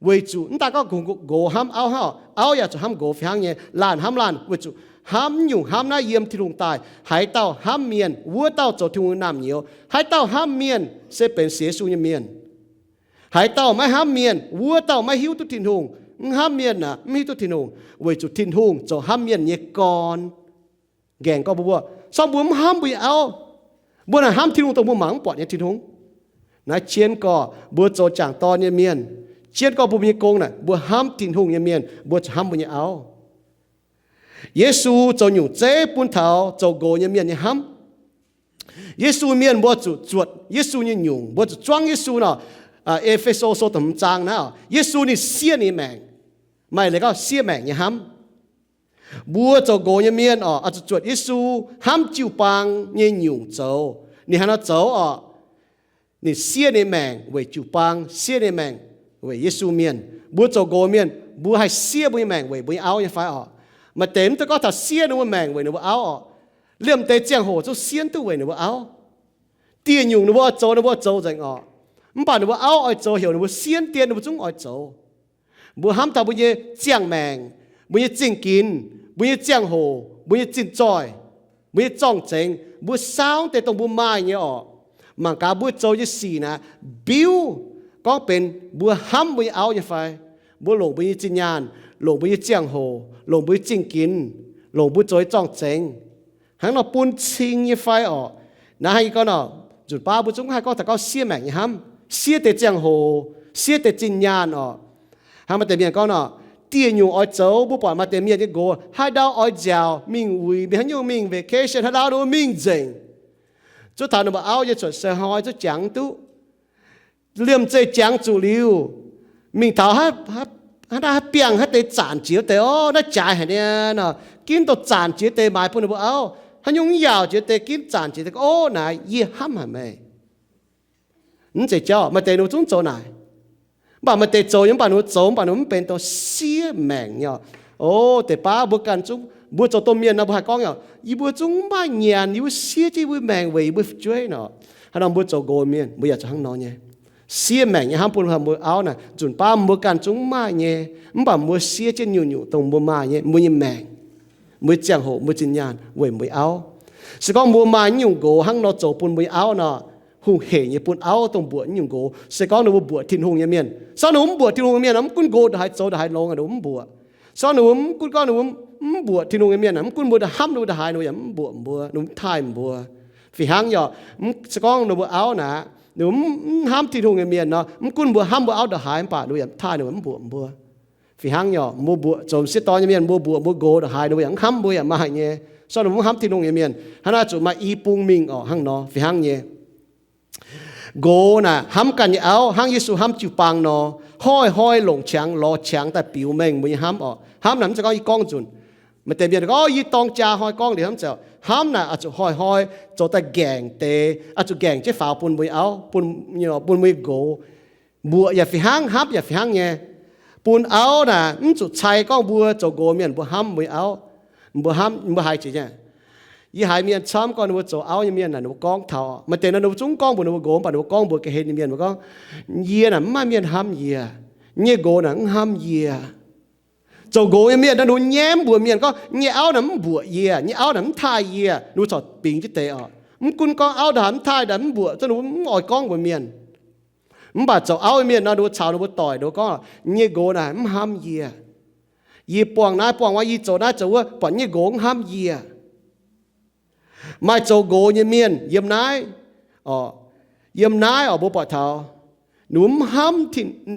Weic zuqc mv daan gorngv nqox hnamv auv hnangv orqc, auv yaac zuqc hnamv nqox fih hnangv nyei. Laanh hnamv laanh weic zuqc Hnamv nyungc hnamv naaiv yiem Tin-Hungh daaih. Haaix dauh hnamv mienh, wuov dauh zoux Tin-Hungh nyei naamh nyouz. Haaix dauh hnamv mienh se benx sienx Yesu nyei mienh. Haaix dauh maiv hnamv mienh, wuov dauh maiv hiuv duqv Tin-Hungh. Mv hnamv mienh aeqv, mv hiuv duqv Tin-Hungh, weic zuqc Tin-Hungh zoux hnamv mienh nyei gorn. Nqaengc gorngv mbuo, mbuo, se gorngv mbuo mv hnamv mbuo nyei auv, mbuo naaic hnamv Tin-Hungh dongh mbuo mangc mv buatc nyei Tin-Hungh. Naaiv jienv gorx mbuo zoux jangc dorn nyei mienh, jienv gorx mbuo nyei gong naaic, mbuo hnamv Tin-Hungh nyei mienh, mbuo zuqc hnamv mbuo nyei auv. Yesu zoux nyungc zeiv bun taux zoux nqox nyei mienh nyei hnamv. Yesu mienh mbuo zuqc zuotc Yesu nyei nyungc, mbuo zuqc zuangv Yesu nor. E^fe^so Sou da'hmz zaang naaiv, Yesu ninh siev ninh maengc. Maaih leiz gorngv siev maengc nyei hnamv. Mbuo zoux nqox nyei mienh oc, oix zuqc zuotc Yesu hnamv jiu-baang nyei nyungc zoux. Ninh hnangv nor zoux oc, ninh siev ninh maengc weic jiu-baang, siev ninh maengc weic Yesu mienh. Mbuo zoux nqox mienh, mbuo haih siev mbuo nyei maengc weic mbuo nyei auv nyei fai oc? Maaih deix mv dungx gorngv taux siev ninh mbuo maengc weic ninh mbuo auv oc. Liemh deix ziangh hoc zungv sienv duqv weic ninh mbuo auv. Dieh nyungc ninh mbuo oix zoux, ninh mbuo zoux nzengc oc. Mv baac ninh mbuo auv oix zoux heuc ninh mbuo sienv dien, ninh mbuo zungv oix zoux. Mbuo hnamv taux mbuo nyei ziangh maengc, mbuo nyei zingh ginx, mbuo nyei ziangh hoc, mbuo nyei zinh zoih, mbuo nyei zorng-zengx, mbuo saauv deix dongh mbuo maaih nyei oc. Mangc gaax mbuo zoux nyei sic naaic biuv gorngv benx mbuo hnamv mbuo nyei auv nyei fai. Mbuo longc mbuo nyei zinh nyaanh, longc mbuo nyei ziangh hoc, longc mbuo nyei zingh ginx, longc mbuo zoux nyei zorng-zengx hnangv nor bun cing nyei fai oc? Naaiv hnangv yie gorngv nor, nzunc baav mbuo zungv haih gorngv taux gorngv siev maengc nyei hnamv, siev deix ziangh hoc, siev deix zinh nyaanh oc. Hnangv maaih deix mienh gorngv nor, dieh nyungc oix zoux, mbuo buatc maaih deix mienh nyei nqox haaix ndau oix nziaauc mingh wuic, mingh haaix nyungc, mingh vacation haaix ndau, ninh mbuo mingh nzengc. Zuov taux ninh mbuo auv nyei cuotv se hnoi zuqv jangx duqv. Liemh zeih jangx zuqc liuz, mingh taux haaix, haaix biangh haaix deix zanc jiex wuov deix, o, naaiv jaaix haic niaa nor, ginv dongh zanc jiex deix maaiz bun ninh mbuo auv. Haaix nyungc mv yaauc jiex deix, ginv zanc jiex deix, o, naaiv yie hnamv haic meih. Mv zeiz jauv, maaih deix ninh mbuo zungv zoux naaic. Mv baac maaih deix zoux nyei, mv baac ninh mbuo zoux, mv baac ninh mbuo mv benx dongh siev maengc nyei. O, deix baav mbuo ganh zungv, mbuo zoux domh mienh nor, mbuo haih gorngv nyei, yie mbuo zungv mv maaih nyanc, yie mbuo siev jienv yie mbuo maengc weic yie mbuo fu'jueiv nor. Hnangv nor mbuo zoux nqox mienh, mbuo yaac zuqc hnangv nor nyei. Siev maengc nyei hnamv bun mbuo auv naaic, nzunc baav mbuo ganh zungv mv maaih nyei. Mv baac mbuo siev jienv nyungc-nyungc dongh mbuo maaih nyei, mbuo nyei maengc, mbuo nyei ziangh hoc, mbuo zinh nyaanh weic mbuo auv. Se gorngv mbuo maaih nyungc nqox hnangv nor zoux bun mbuo auv nor, hungh heic nyei bun auv dongh mbuoqc nyungc nqox. Se gorngv ninh mbuo mbuoqc Tin-Hungh nyei mienh, se gorngv ninh mbuo mv mbuoqc Tin-Hungh nyei mienh, mv gunv nqox ndongc haaix zoux ndongc haaix longx ninh mbuo mv mbuoqc. Se gorngv ninh mbuo mv gunv gorngv ninh mbuo mv mbuoqc Tin-Hungh nyei mienh, mv gunv mbuo hnamv ninh mbuo ndongc haaix, ninh mbuo yaac mv mbuoqc mbuo, ninh mv taaih mbuo. Fih hnangv yaac, se gorngv ninh mbuo auv naaic, ninh mbuo mv hnamv Tin-Hungh nyei mienh nor, mv gunv mbuo hnamv mbuo auv ndongc haaix, mv baac ninh mbuo yaac mv taaih, ninh mbuo mv mbuoqc mbuo. Fih hnangv yaac, mbuo mbuoqc zoux m'sieqv dorn nyei mienh, mbuo mbuoqc mbuo nqox ndongc haaix, ninh mbuo yaac mv hnamv mbuo yaac maaih nyei. Se gorngv ninh mbuo mv hnamv Tin-Hungh nyei mienh, hnangv naaiv zuqc maaih i bung mingh oc, hnangv nor. Fih hnangv nyei, nqox naaic hnamv ganh nyei auv hnangv Yesu hnamv jiu-baang nor, hnoi-hnoi longc qangx lorz qangx daaih biux mengh mbuo nyei hnamv oc. Hnamv naaic mv zeiz gorngv yie gorngv nzunc. Maaih deix mienh gorngv, o, yie dorng jaa hnoi gorngv liuz hnamv zoux. Hnamv naaic oix zuqc hnoi-hnoi zoux daaih nqaengc deix, oix zuqc nqaengc jienv faaux bun mbuo nyei auv, bun, bun mbuo nyei nqox. Mbuoqc yaac fih hnangv, hnamv yaac fih hnangv nyei. Bun auv naaic mv zuqc cai gorngv mbuo zoux nqox mienh mbuo hnamv mbuo nyei auv, mbuo hnamv, mbuo haiz jiex nyei. Yie haiz mienh camv gorngv ninh mbuo zoux auv nyei mienh naaic, ninh mbuo gorngv taux maaih deix nor ninh mbuo zungv gorngv mbuox ninh mbuo nqox, mv baac ninh mbuo gorngv mbuox ga'hlen nyei mienh, mbuo gorngv, yie naaic mv maaih mienh hnamv yie. Yie nyei nqox naaic mv hnamv yie. Zoux nqox nyei mienh nor, ninh mbuo nyaiv mv mbuox mienh gorngv, nyei auv naaic mv mbuoqc yie, nyei auv naaic mv taaih yie, ninh mbuo corc bingx jienv deix oc. Mv gunv gorngv auv ndongc haaix mv taaih, naaic mv mbuoqc, zungv ninh mbuo mv oix gorngv mbuox mienh. Mv baac zoux auv nyei mienh nor, ninh mbuo caux ninh mbuo doic ninh mbuo gorngv, nyei nqox naaic mv hnamv yie. Yie buangh naaiv buangh wuov, yie zoux naaiv zoux wuov, buatc nyei nqox mv hnamv yie. Maaih zoux nqox nyei mienh yiem naaiv, yiem naaiv oc, mbuo buatc taux ninh mbuo mv hnamv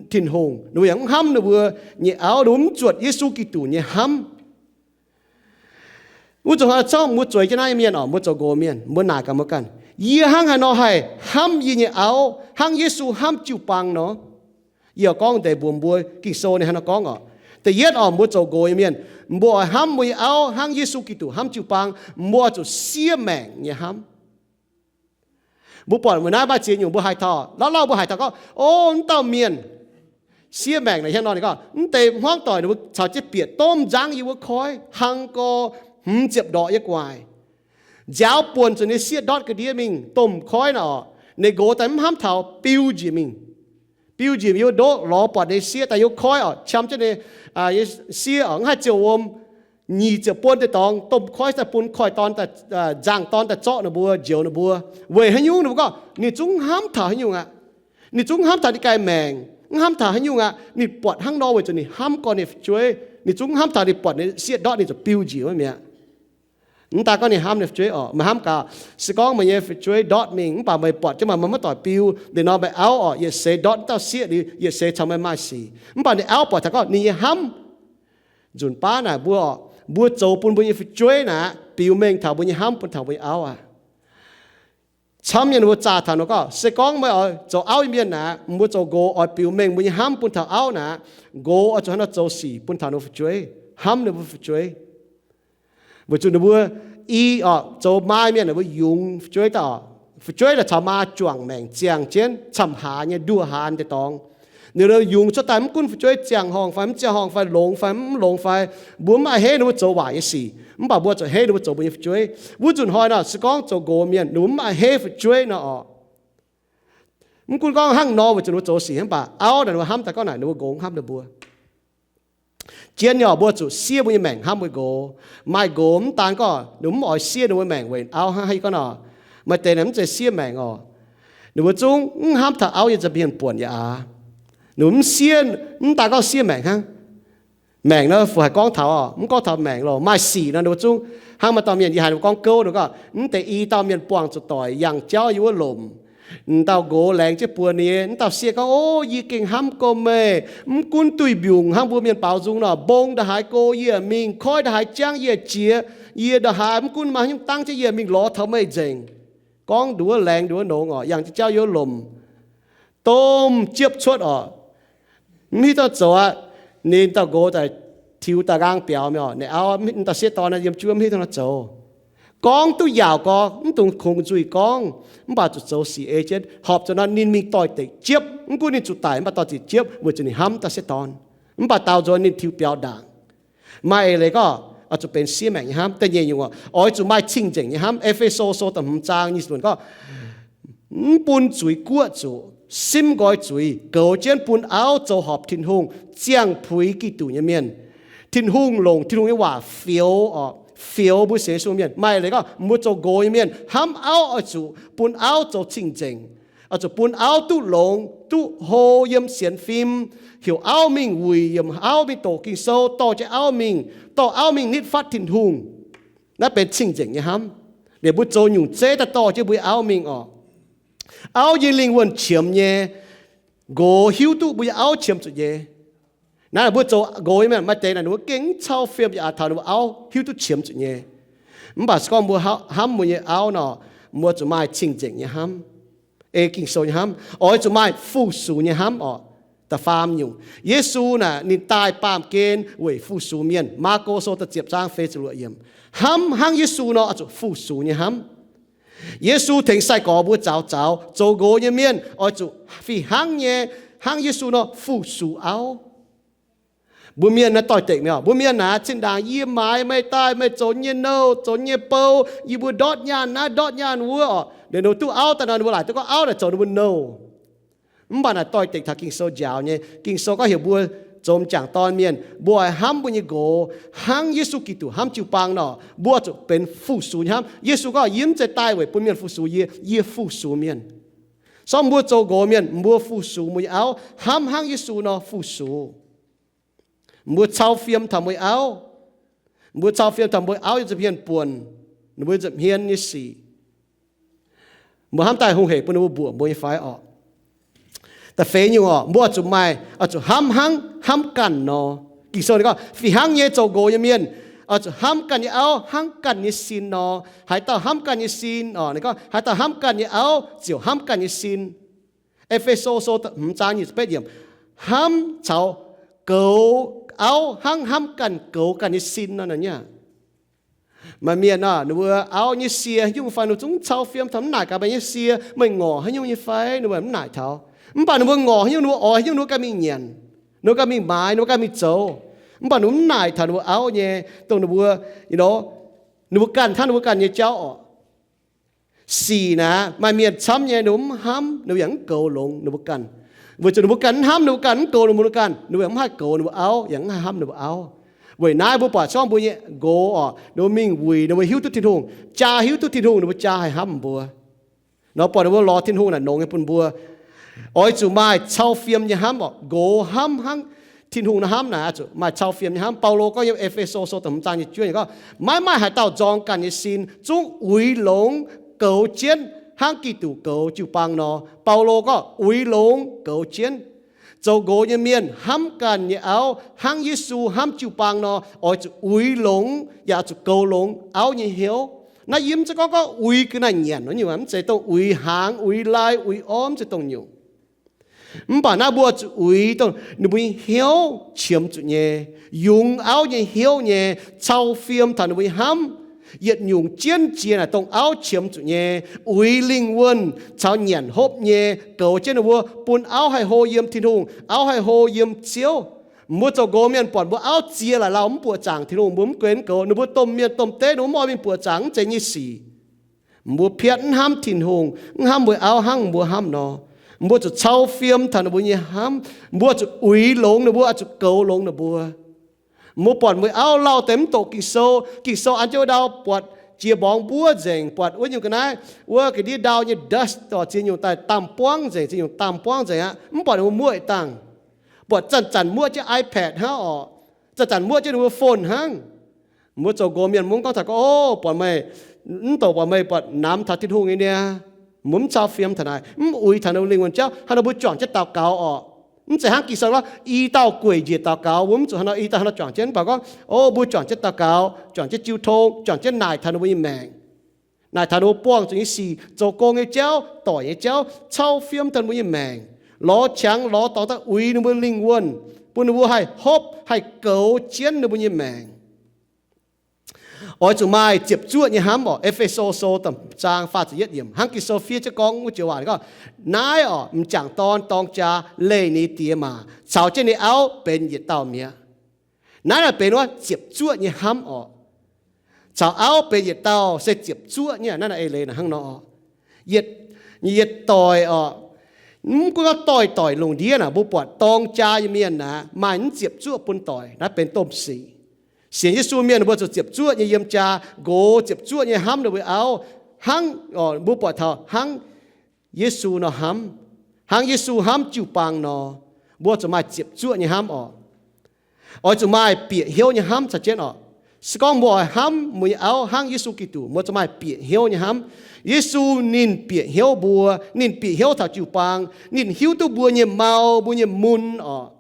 Tin-Hungh, ninh mbuo yaac mv hnamv ninh mbuo nyei auv, ninh mbuo mv zuotc Yesu Giduc nyei hnamv. Wuov zuqc hnangv naaiv, mbuo zueiz jienv naaiv mienh oc, mbuo zoux nqox mienh, mbuo naaic gaax mbuo ganh, yie hnangv haaix nor haih hnamv yie nyei auv hnangv Yesu hnamv jiu-baang nor? Yie oix gorngv deix mbuox mbuo Ging-Sou ninh hnangv haaix nor gorngv oc. Da'yietv oc, mbuo zoux nqox nyei mienh, mbuo oix hnamv mbuo nyei auv hnangv Yesu Giduc hnamv jiu-baang. Mbuo oix zuqc siev maengc nyei hnamv. Mbuo buatc weic naaiv maaih ziex nyungc mbuo haaix taux, lauh lauh mbuo haaix taux gorngv, o, wuov dauh mienh siev maengc naaic, hnangv nor ninh gorngv, mv deix hmuangv doic ninh mbuo caux jienv bieqc domh nzangv yie wuov koiv, hlang gorx hmz ziepc ndorqc yie gu'nguaaic, nziaaux buonc zuqc nyei sieqv ndortv ga'ndiev mingh domh koiv naaic oc. Ninh nqox daaih mv hnamv taux, biu njiec mingh. Biu njiec mingh yiem ndoqv lorz buatc nyei sieqv daaih yiem koiv oc, qam jienv nyei sieqv oc, mv haih ziouc wuom. nyic ziepc buon deix dorngx domh koiv daaih bun koiv-dorn, nzangc-dorn daaih zorqv ninh mbuo, njoux ninh mbuo. Weic haaix nyungc? Ninh mbuo gorngv ninh zungv mv hnamv taux haaix nyungc aqv. Ninh zungv mv hnamv taux ninh ganh maengc, mv hnamv taux haaix nyungc aqv. Ninh buatc hnangv nor weic zuqc ninh hnamv gorngv ninh fu'jueiv. Ninh zungv mv hnamv taux ninh buatc ninh sieqv ndortv ninh zuqc biu njiec wuov mi'aqv. Mv daan gorngv ninh hnamv ninh fu'jueiv orqc, meih hnamv gaax, se gorngv meih nyei fu'jueiv ndortv mingh mv baac meih buatc jienv maaih, meih maiv doic biu, liuz nor meih auv orqc yietc seix ndortv mv dauh sieqv liuz yietc seix caux meih maaih sic, mv baac ninh auv buatc taux gorngv ninh nyei hnamv. Nzunc baav naaic mbuo, mbuo zoux bun mbuo nyei fu'jueiv naaic biux mengh taux mbuo nyei hnamv bun taux mbuo nyei auv aqv. Camv nyei ninh mbuo zaah taux nor gorngv, se gorngv meih oix zoux auv nyei mienh naaic, mbuo zoux nqox oix biux mengh mbuo nyei hnamv bun taux auv naaic, nqox oix zuqc hnangv nor zoux sic bun taux ninh mbuo fu'jueiv, hnamv ninh mbuo fu'jueiv. Weic zuqc ninh mbuo i orqc, zoux maa mienh ninh mbuo yungz fu'jueiv daaih orqc, fu'jueiv daaih caux maa juangc maengc ziangh jienv camv-haaz nyei nduoh haaz deix dorngx. Ninh mbuo yungz cuotv daaih mv gunv fu'jueiv ziangh horngh fai mv ziangh horngh fai longx fai mv longx fai, mbuo mv a'hneiv ninh mbuo zoux waaic nyei sic, mv baac mbuo zuqc a'hneiv ninh mbuo zoux mbuo nyei fu'jueiv. Wuov nzunc hnoi nor se gorngv zoux nqox mienh ninh mbuo mv a'hneiv fu'jueiv nor orqc, mv gunv gorngv hnangv nor weic zuqc ninh mbuo zoux sic hnangv, mv baac auv naaic ninh mbuo hnamv daaih gorngv naaic ninh mbuo nqox hnamv ninh mbuo. Jien nyei orqc, mbuo zuqc siev mbuo nyei maengc hnamv mbuo nqox. Maaih nqox mv daan gorngv ninh mbuo mv oix siev ninh mbuo maengc weic auv hnangv. Haaix gorngv nor, maaih deix naaic mv zeiz siev maengc orqc, ninh mbuo zungv mv hnamv taux auv nyei nza'hmien buonc yaac aax. Ninh mbuo mv siev, mv daan gorngv siev maengc hnangv. Maengc nor fu haiz gorngv taux orqc, mv gorngv taux maengc loh, maaih sic nor ninh mbuo zungv hnangv maaih dauh mienh yie haiz ninh mbuo gorngv gouv nor gorngv, mv deix i dauh mienh buangh zuqc doic yangh jauv yiem wuov lomc. M'dauh nqox laengz jienv buonc ninh, m'dauh sieqv gorngv, O, yie gengh hnamv go meih. Mv gunv duih mbiungc hnangv mbuo mienh baaux nzung nor, mbong ndongc haaix go yie mingh, koiv ndongc haaix jangv yie jiex, yie ndongc haaix mv gunv maaih haaix nyungc dangv jienv yie mingh lorz taux meih nzengc. Gorngv nduov laengz nduov nongx orqc, yangh jienv jauv yiem wuov lomc, domh jiepv cuotv orqc, mv hiuv duqv zoux aqv. Ninh dauh nqox daaih tiux daaih nqaang biaux mingh orqc, ninh auv, dauh sieqv dorn yiem juov mv hiuv duqv nor zoux. Gorngv duqv yaauc gorx, mv dungx kungx nzuih gorngv, mv baac zuqc zoux sic ei jienv. Horpc zuqc nor ninh mingh doix-dekc jiepv, mv gunv ninh zuqc daic mv baac doix-dekc jiepv weic zuqc ninh hnamv dauh sieqv dorn. Mv baac daaux nzuonx ninh tiux biaux ndaangc. Maaih eix leiz gorngv oix zuqc benx siev maengc nyei hnamv. Da'nyeic nyungc oc, oix zuqc maaih cing-nzengc nyei hnamv. E^fe^so Sou da'hmz zaang nyic ziepc luoqc gorngv, Mv bun zuiz guoqv zuqc, simv nqoi zuiz, goux jienv bun auv zoux horpc Tin-Hungh, ziangh puix Giduc nyei mienh. Tin-Hungh longc Tin-Hungh nyei waac fioux oc, fioux mbuo sienx Yesu mienh. Maaih leiz gorngv mbuo zoux nqox nyei mienh hnamv auv oix zuqc bun auv zoux cing-nzengc, oix zuqc bun auv duqv longx, duqv hlo yiem sienx fim, heuc auv mingh wuic, heuc auv mingh doqc Ging-Sou, dorh jienv auv mingh, dorh auv mingh nitv fatv Tin-Hungh. Naaiv benx cing-nzengc nyei hnamv. Liuz mbuo zoux nyungc zeiv daaih dorh jienv mbuo nyei auv mingh oc. Auv nyei lingh wuonh qiemx nyei. Nqox hiuv duqv mbuo nyei auv qiemx zuqc nyei. Naaiv mbuo zoux nqox nyei mienh maaih deix naaic ninh mbuo gengh mv cau fiem yaac taux ninh mbuo auv hiuv duqv qiemx zuqc nyei. Mv baac se gorngv mbuo hnamv mbuo nyei auv nor, mbuo zuqc maaih cing-nzengc nyei hnamv, ei Ging-Sou nyei hnamv, oix zuqc maaih fu-sux nyei hnamv oc. Da'faam nyungc, Yesu naaic ninh daaih baamh gen weic fu-sux mienh. Maako Sou da'ziepc zaang feix ziepc luoqc yiemc. Hnamv hnangv Yesu nor oix zuqc fu-sux nyei hnamv. Yesu tengx sai-gorx mbuo zaux zaux, zoux nqox nyei mienh oix zuqc fih hnangv nyei, hnangv Yesu nor fu-sux auv. Mbuo mienh naaiv doix-dekc mi'aqv. Mbuo mienh naaiv zinh ndaangc yie maaiz meih daaih, meih zoux nyei nouh, zoux nyei bou, yie mbuo ndortv nyaanh naaiv ndortv nyaanh wuov oc. Ninh mbuo duqv auv daaih nor, ninh mbuo laaic duqv gorngv auv naaic zoux ninh mbuo nouh. Mv baac naaic doix-dekc taux Ging-Sou njaaux nyei. Ging-Sou gorngv heuc mbuo zoux m'jangc dorn mienh, mbuo oix hnamv mbuo nyei nqox hnangv Yesu Giduc hnamv jiu-baang nor, mbuo zuqc benx fu-sux nyei hnamv. Yesu gorngv, yie mv zeiz daaih weic bun mienh fu-sux yie, yie fu-sux mienh. Sorng mbuo zoux nqox mienh, mbuo fu-sux mbuo nyei auv hnamv hnangv Yesu nor fu-sux. Mbuo cau fiem taux mbuo nyei auv. Mbuo cau fiem taux mbuo auv nyei nza'hmien buonc, ninh mbuo nza'hmien nyei sic. Mbuo hnamv daaih hungh hec bun ninh mbuo mbuoqc mbuo nyei fai orqc? Da'feix nyungc oc, mbuo oix zuqc maaih, oix zuqc hnamv hnangv hnamv ganh nor. Ging-Sou ninh gorngv, fih hnangv nyei zoux nqox nyei mienh, oix zuqc hnamv ganh nyei auv hnangv ganh nyei sin nor. Haaix dauh hnamv ganh nyei sin oc, ninh gorngv, haaix dauh hnamv ganh nyei auv ziouc hnamv ganh nyei sin. E^fe^so Sou hmz zaang nyic ziepc betv yiemc, hnamv caux goux auv hnangv hnamv ganh goux ganh nyei sin nor. Maaih mienh nor, ninh mbuo auv nyei sie haaix nyungc fai ninh zungv cau fiem taux, mv naaic gaax meih nyei sie, meih ngorc haaix nyungc nyei fai, ninh mbuo mv naaic taux. Mv baac ninh mbuo ngorc haaix nyungc, ninh mbuo oix haaix nyungc, ninh mbuo ganh mingh nyanc, ninh mbuo ganh mingh maaiz, ninh mbuo ganh mingh zoux. Mv baac ninh mbuo mv naaic taux ninh mbuo auv nyei, dongh ninh mbuo, you know, ninh mbuo ganh hnangv ninh mbuo ganh nyei jauv oc. Sic naaic, maaih mienh camv nyei, ninh mbuo mv hnamv, ninh mbuo yaac mv goux longx ninh mbuo ganh. Weic zuqc ninh mbuo ganh mv hnamv ninh mbuo ganh, mv goux ninh mbuo ganh, ninh mbuo yaac mv haih goux ninh mbuo auv, yaac mv haih hnamv ninh mbuo auv. Weic naaiv mbuo buatc se gorngv mbuo nyei nqox oc, ninh mbuo mingh wuic, ninh mbuo hiuv duqv Tin-Hungh, jaa hiuv duqv Tin-Hungh, ninh mbuo jaa haih hnamv mbuo. Nor buatc ninh mbuo lorz Tin-Hungh naaic nongx nyei bun mbuo. Oix zuqc maaih cau fiem nyei hnamv oc. Nqox hnamv hnangv Tin-Hungh nor hnamv naaic, oix zuqc maaih cau fiem nyei hnamv. Baulo gorngv yiem E^fe^so Sou da'hmz zaang nyic juov ninh gorngv, maiv maaih haaix dauh nzorng ganh nyei sin, zungv uix longx goux jienv hnangv Giduc goux jiu-baang nor. Baulo gorngv uix longx goux jienv. Zoux nqox nyei mienh hnamv ganh nyei auv hnangv Yesu hnamv jiu-baang nor, oix zuqc uix longx yaac oix zuqc goux longx auv nyei hnyouv. Naaiv yie mv zeiz gorngv gorngv uix ga'naaiv nyanc nor nyungc, mv zeiz dongh uix hnaangx, uix lai, uix orv, mv zeiz dongh nyungc. Mv baac naaiv mbuo zuqc uix dongh ninh mbuo nyei hnyouv qiemx zuqc nyei, yungz auv nyei hnyouv nyei, cau fiem taux ninh mbuo nyei hnamv, yietc nyungc jienv jiex naaic dongh auv qiemx zuqc nyei, uix lingh wuonh caux nyanc hopv nyei goux jienv ninh mbuo, bun auv haih hlo yiem Tin-Hungh, auv haih hlo yiem Ziouv. Mbuo zoux nqox mienh buatc mbuo auv ziex laaix lauh mv buoqc zaangc Tin-Hungh, mbuo mv guenx goux. Ninh mbuo domh mienh domh deiv ninh mbuo mv oix mingh buoqc zaangc, mv zeiz nyei sic. Mbuo piatv mv hnamv Tin-Hungh, mv hnamv mbuo auv hnangv mbuo hnamv nor. Mbuo zuqc cau fiem taux ninh mbuo nyei hnamv. Mbuo zuqc uix longx ninh mbuo, oix zuqc goux longx ninh mbuo. Mbuo buatc mbuo auv lauh deix mv doqc Ging-Sou, Ging-Sou an jienv wuov ndau buatc jiex mborngz mbuov nzengc, buatc wuov nyungc ga'naaiv, wuov ga'ndiev ndau nyei dust oc, ziex nyungc daaih daamh buangv nzengc, ziex nyungc daamh buangv nzengc aqv. Mv buatc ninh mbuo muoqv ih dangh. Buatc zanc-zanc muoqv jienv iPad hnangv oc. Zanc-zanc muoqv jienv ninh mbuo phone hnangv. Mbuo zoux nqox mienh mv gorngv taux gorngv, o, buatc meih, mv doqc buatc meih buatc namx taux Tin-Hungh nyei niaa. Mbuo mv cau fiem taux naaic, mv uix taux ninh mbuo lingh wuonh jauv, hnangv nor mbuo juangc jienv daux gaux oc. Mv zeiz hnangv Ging-Sou gorngv i dauh gueic njiec daux gaux, mbuo mv zuqc hnangv nor i dauh hnangv nor juangc jienv. Mv baac gorngv, o, mbuo juangc jienv daux gaux, juangc jienv jiu tong, juangc jienv naaic taux ninh mbuo nyei maengc, naaic taux ninh mbuo buangh zuqc nyei sic, zoux gong nyei jauv, doic nyei jauv, cau fiem taux ninh mbuo nyei maengc, lorz qangx lorz dorngx daaih uix ninh mbuo lingh wuonh, bun ninh mbuo haih hopv haih goux jienv ninh mbuo nyei maengc. Oix zuqc maaih ziepc zuoqv nyei hnamv oc. E^fe^so Sou da'hmz zaang faah ziepc yietv yiemc, hnangv Ging-Sou fiev jienv gorngv wuov joux waac gorngv, naaiv oc, m'jangc dorn dorng jaa leih ninh diex maac caux jienv ninh auv benx yietc dauh mi'aqv. Naaiv naaic benx wuov ziepc zuoqv nyei hnamv oc. Caux auv benx yietc dauh se ziepc zuoqv nyei. Naaiv naaic eix leiz naaic hnangv nor, yietc, yietc doic oc, mv gunv gorngv doic doic lungh ndiev naaic, mbuo buatc dorng jaa nyei mienh naaic maaih mv ziepc zuoqv bun doic, naaiv benx domh sic. Sienx Yesu mienh mbuo zuqc ziepc zuoqv nyei yiem jaa, nqox ziepc zuoqv nyei hnamv ninh mbuo auv, hnangv, mbuo buatc taux hnangv Yesu nor hnamv, hnangv Yesu hnamv jiu-baang nor, mbuo zuqc maaih ziepc zuoqv nyei hnamv oc. Oix zuqc maaih bieqc hnyouv nyei hnamv caux jienv oc. Se gorngv mbuo oix hnamv mbuo nyei auv hnangv Yesu Giduc, mbuo zuqc maaih bieqc hnyouv nyei hnamv. Yesu ninh bieqc hnyouv mbuo, ninh bieqc hnyouv taux jiu-baang, ninh hiuv duqv mbuo nyei mau, mbuo nyei mun oc.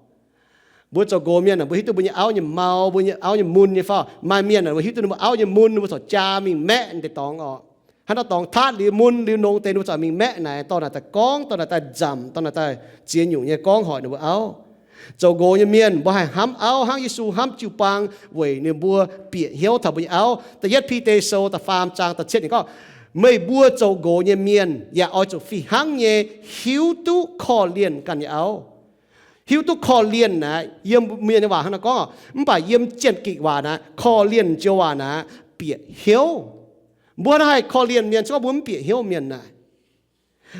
Mbuo zoux nqox mienh, mbuo hiuv duqv mbuo nyei auv nyei mau, mbuo nyei auv nyei mun nyei fai? Maaih mienh mbuo hiuv duqv ninh mbuo auv nyei mun, ninh mbuo corc jaa mingh maeqv deix dorngx oc. Hnangv nor dorngx tatv liuz mun liuz nongx deix ninh mbuo corc mingh maeqv naaic, dorh naaic daaih gorngv, dorh naaic daaih nzamc, dorh naaic daaih ziex nyungc nyei gorngv hoic ninh mbuo auv. Zoux nqox nyei mienh mbuo haih hnamv auv hnangv Yesu hnamv jiu-baang weic ninh mbuo bieqc hnyouv taux mbuo nyei auv. Da'yietv Bide Sou da'faam zaang da'cietv ninh gorngv, meih mbuo zoux nqox nyei mienh yaac oix zuqc fih hnangv nyei hiuv duqv korv-lienh ganh nyei auv. Hiuv duqv korv-lienh naaic, yiem mienh nyei waac hnangv nor gorngv, mv baac yiem Janx-Gikc waac naaic, korv-lienh joux waac naaic, bieqc hnyouv. Mbuo naaiv haih korv-lienh mienh, se gorngv mbuo mv bieqc hnyouv mienh naaic.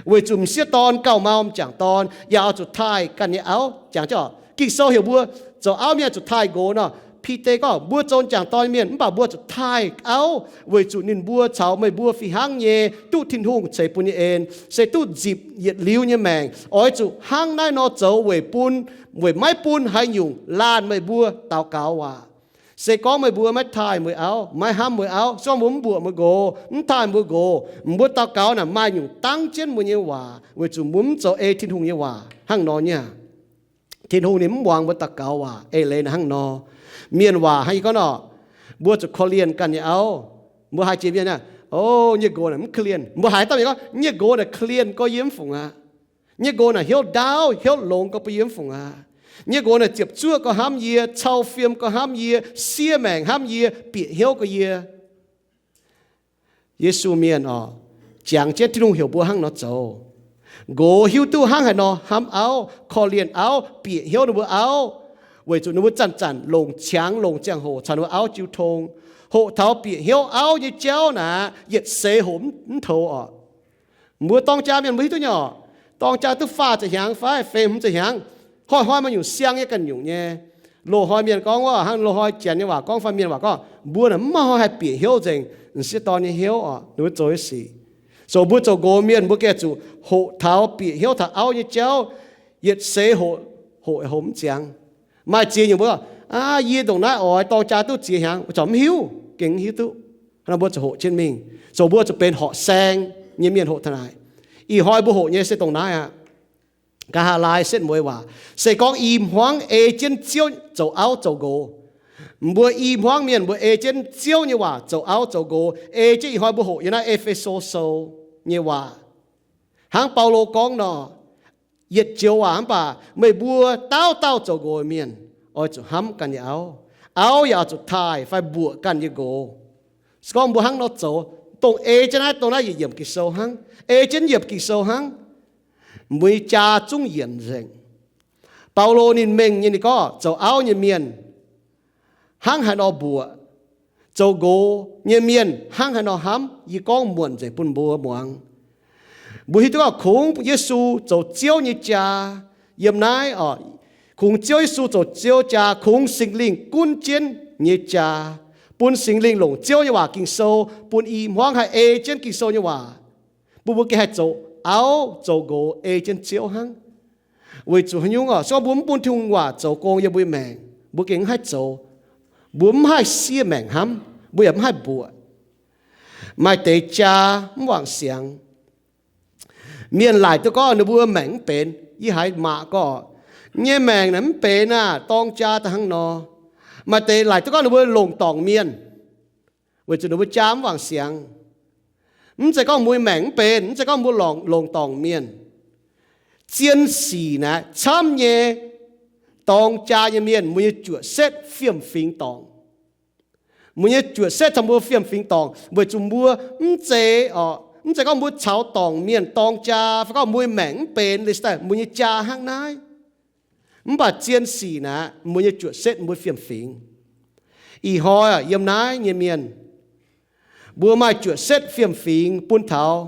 Weic zuqc m'sieqv dorn gauh mau m'jangc dorn, yaac oix zuqc taaih ganh nyei auv. Jangx jienv Ging-Sou heuc mbuo zoux auv mienh zuqc taaih nqox nor, Bide gorngv mbuo zoux m'jangc dorn mienh mv baac mbuo zuqc taaih auv, weic zuqc ninh mbuo caux meih mbuo fih hnangv nyei duqv Tin-Hungh ceix bun nyei en, se duqv nzipc yietc liuz nyei maengc. Oix zuqc hnangv naaiv nor zoux weic bun, weic maiv bun haaix nyungc laanh meih mbuo daux gaux waac. Se gorngv meih mbuo maiv taaih mbuo auv, maiv hnamv mbuo auv, se gorngv mbuo mv mbuoqc mbuo nqox, mv taaih mbuo nqox, mbuo daux gaux naaic maaih nyungc dangv jienv mbuo nyei waac, weic zuqc mbuo mv zoux ei Tin-Hungh nyei waac hnangv nor nyei. Tin-Hungh ninh mv muangx mbuo daux gaux waac. Eix leiz naaic hnangv nor, mienh waac hnangv yie gorngv nor, mbuo zuqc korv-lienh ganh nyei auv. Mbuo haiz jiex mienh aah, o, nyei nqox naaic mv korv-lienh. Mbuo haiz dauh mienh gorngv, nyei nqox naaic korv-lienh gorx yie mv fungc aqv. Nyei nqox naaic hnyouv ndaauv hnyouv longx gorx bun yie mv fungc aqv. Nyei nqox naaic ziepc zuoqv gorx hnamv yie, cau fiem gorx hnamv yie, siev maengc hnamv yie, bieqc hnyouv gorx yie. Yesu mienh oc, jangx jienv Tin-Hungh heuc mbuo hnangv nor zoux. Nqox hiuv duqv hnangv haaix nor hnamv auv, korv-lienh auv, bieqc hnyouv ninh mbuo auv, weic zuqc ninh mbuo zanc-zanc longc qangx longc ziangh hoc caux ninh mbuo auv jiu tong. Hoqc taux bieqc hnyouv auv nyei jauv naaic, yietc seix hoc mv, mv toux oc. Mbuo dorng jaa mienh mbuo hiuv duqv nyei oc. Dorng jaa duqv faah ziepc hnyangx fai feix hmz ziepc hnyangx, hnoi-hnoi maaih nyungc siang nyei ganh nyungc nyei. Loz-hnoi mienh gorngv wuov, hnangv loz-hnoi janx nyei waac gorngv fai mienh waac gorngv, mbuo naaic mv maaih hnoi haih bieqc hnyouv nzengc m'sieqv dorn nyei hnyouv oc. Ninh mbuo zoux nyei sic. Zoux mbuo zoux nqox mienh, mbuo gengh zuqc hoqc taux bieqc hnyouv taux auv nyei jauv, yietc seix hoqc, hoqc hoqc mv ziangx. Maaih ziex nyungc mbuo, aa, yie ndongc naaiv oix dorng jaa duqv ziex hnyangx, corc mv hiuv, gengh mv hiuv duqv. Hnangv naaic mbuo zuqc hoqc jienv mingh. Zoux mbuo zuqc benx horqc saeng nyei mienh hoqc taux naaic. Ih hnoi mbuo hoqc nyei se dongh naaiv aqv. Nqa'haav laai setv mueiz waac, se gorngv i hmuangv ei jienv Ziouv zoux auv zoux nqox. Mbuo i hmuangv mienh mbuo ei jienv Ziouv nyei waac zoux auv zoux nqox, ei jienv ih hnoi mbuo hoqc yiem naaiv E^fe^so Sou nyei waac. Hnangv Baulo gorngv nor, yietc joux waac mv baac meih mbuo dauh dauh zoux nqox mienh oix zuqc hnamv ganh nyei auv. Auv yaac oix zuqc taaih fai mbuoqc ganh nyei nqox. Se gorngv mbuo hnangv nor zoux, dongh ei jienv naaiv, dongh naaiv yietc yiemc Ging-Sou hnangv, ei jienv yiemc Ging-Sou hnangv, mbuo nyei jaa zungv yienc nzengc. Baulo ninh mengh nyei, ninh gorngv zoux auv nyei mienh hnangv haaix nor mbuoqc, zoux nqox nyei mienh hnangv haaix nor hnamv, yie gorngv muonc nzengc bun mbuo muangx. Mbuo hiuv duqv gorngv kungx Yesu zoux Ziouv nyei jaa yiem naaiv oc. Kungx Ziouv Yesu zoux Ziouv jaa, kungx Singx Lingh gunv jienv nyei jaa, bun Singx Lingh longc Ziouv nyei waac Ging-Sou bun i hmuangv haih ei jienv Ging-Sou nyei waac, bun mbuo gengh haih zoux auv zoux nqox ei jienv Ziouv hnangv. Weic zuqc haaix nyungc oc? Se gorngv mbuo mv bun Tin-Hungh waac zoux gong yiem mbuo nyei maengc, mbuo gengh mv haih zoux. Mbuo mv haih siev maengc hnamv, mbuo yaac mv haih mbuoqc. Maaih deix jaa mv wangc siangx. Mienh laaic duqv gorngv ninh mbuo maengc mv benx, yie haiz maac gorngv, nyei maengc naaic mv benx aah, dorng jaa daaih hnangv nor. Maaih deix laaic duqv gorngv ninh mbuo longc dorngc mienh, weic zuqc ninh mbuo jaa mv wangc siangx. Mv zeiz gorngv mbuo maengc mv benx, mv zeiz gorngv mbuo longc, longc dorngc mienh. Zien sic naaic camv nyei dorng jaa nyei mienh, mbuo nyei juoqc setv fiem-fingx dorngc. Mbuo nyei juoqc setv caux mbuo fiem-fingx dorngc, weic zuqc mbuo mv zeiz, mv zeiz gorngv mbuo caux dorngc mienh dorng jaa, fai gorngv mbuo maengc mv benx, leiz daaih mbuo nyei jaa hnangv naaiv. Mv baac zien sic naaic, mbuo nyei juoqc setv mbuo fiem-fingx. Ih hnoi yiem naaiv nyei mienh, mbuo maaih juoqc setv fiem-fingx bun taux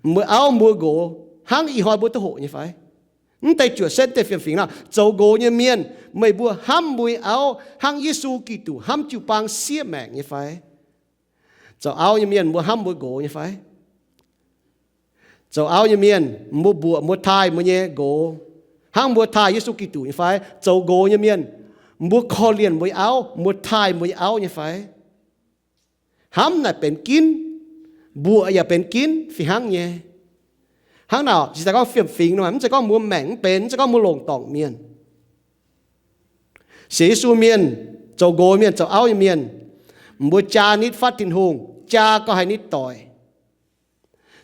mbuo auv mbuo nqox hnangv ih hnoi mbuo duqv hoqc nyei fai? Mv deix juoqc setv, mv deix fiem-fingx nor, zoux nqox nyei mienh, meih mbuo hnamv mbuo nyei auv hnangv Yesu Giduc hnamv jiu-baang siev maengc nyei fai? Zoux auv nyei mienh, mbuo hnamv mbuo nqox nyei fai? Zoux auv nyei mienh, mbuo mbuoqc mbuo taaih mbuo nyei nqox hnangv mbuo taaih Yesu Giduc nyei fai? Zoux nqox nyei mienh, mbuo korv-lienh mbuo nyei auv, mbuo taaih mbuo nyei auv nyei fai? Hnamv naaic benx ginv, mbuoqc yaac benx ginv fih hnangv nyei. Hnangv naaic, se gorngv fiem-fingx nor, mv zeiz gorngv mbuo maengc mv benx, mv zeiz gorngv mbuo longc dorngc mienh. Sienx Yesu mienh, zoux nqox mienh, zoux auv nyei mienh, mbuo jaa nitv fatv Tin-Hungh, jaa gauh haih nitv doic.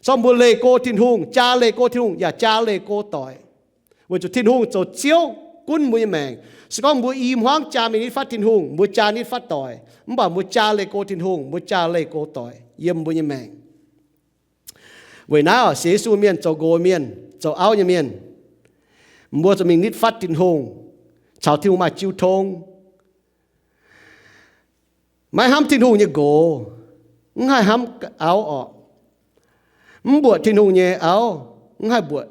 Se gorngv mbuo leih go Tin-Hungh, jaa leih go Tin-Hungh, yaac jaa leih go doic. Weic zuqc Tin-Hungh zoux Ziouv gunv mbuo nyei maengc. Se gorngv mbuo i hmuangv jaa mingh nitv fatv Tin-Hungh, mbuo jaa nitv fatv doic. Mv baac mbuo jaa leih go Tin-Hungh, mbuo jaa leih go doic yiem mbuo nyei maengc. Weic naaiv oc, sienx Yesu mienh, zoux nqox mienh, zoux auv nyei mienh, mbuo zuqc mingh nitv fatv Tin-Hungh, caux Tin-Hungh maaih jiu tong. Maiv hnamv Tin-Hungh nyei nqox, mv haih hnamv auv orqc. Mv mbuoqc Tin-Hungh nyei auv, mv haih mbuoqc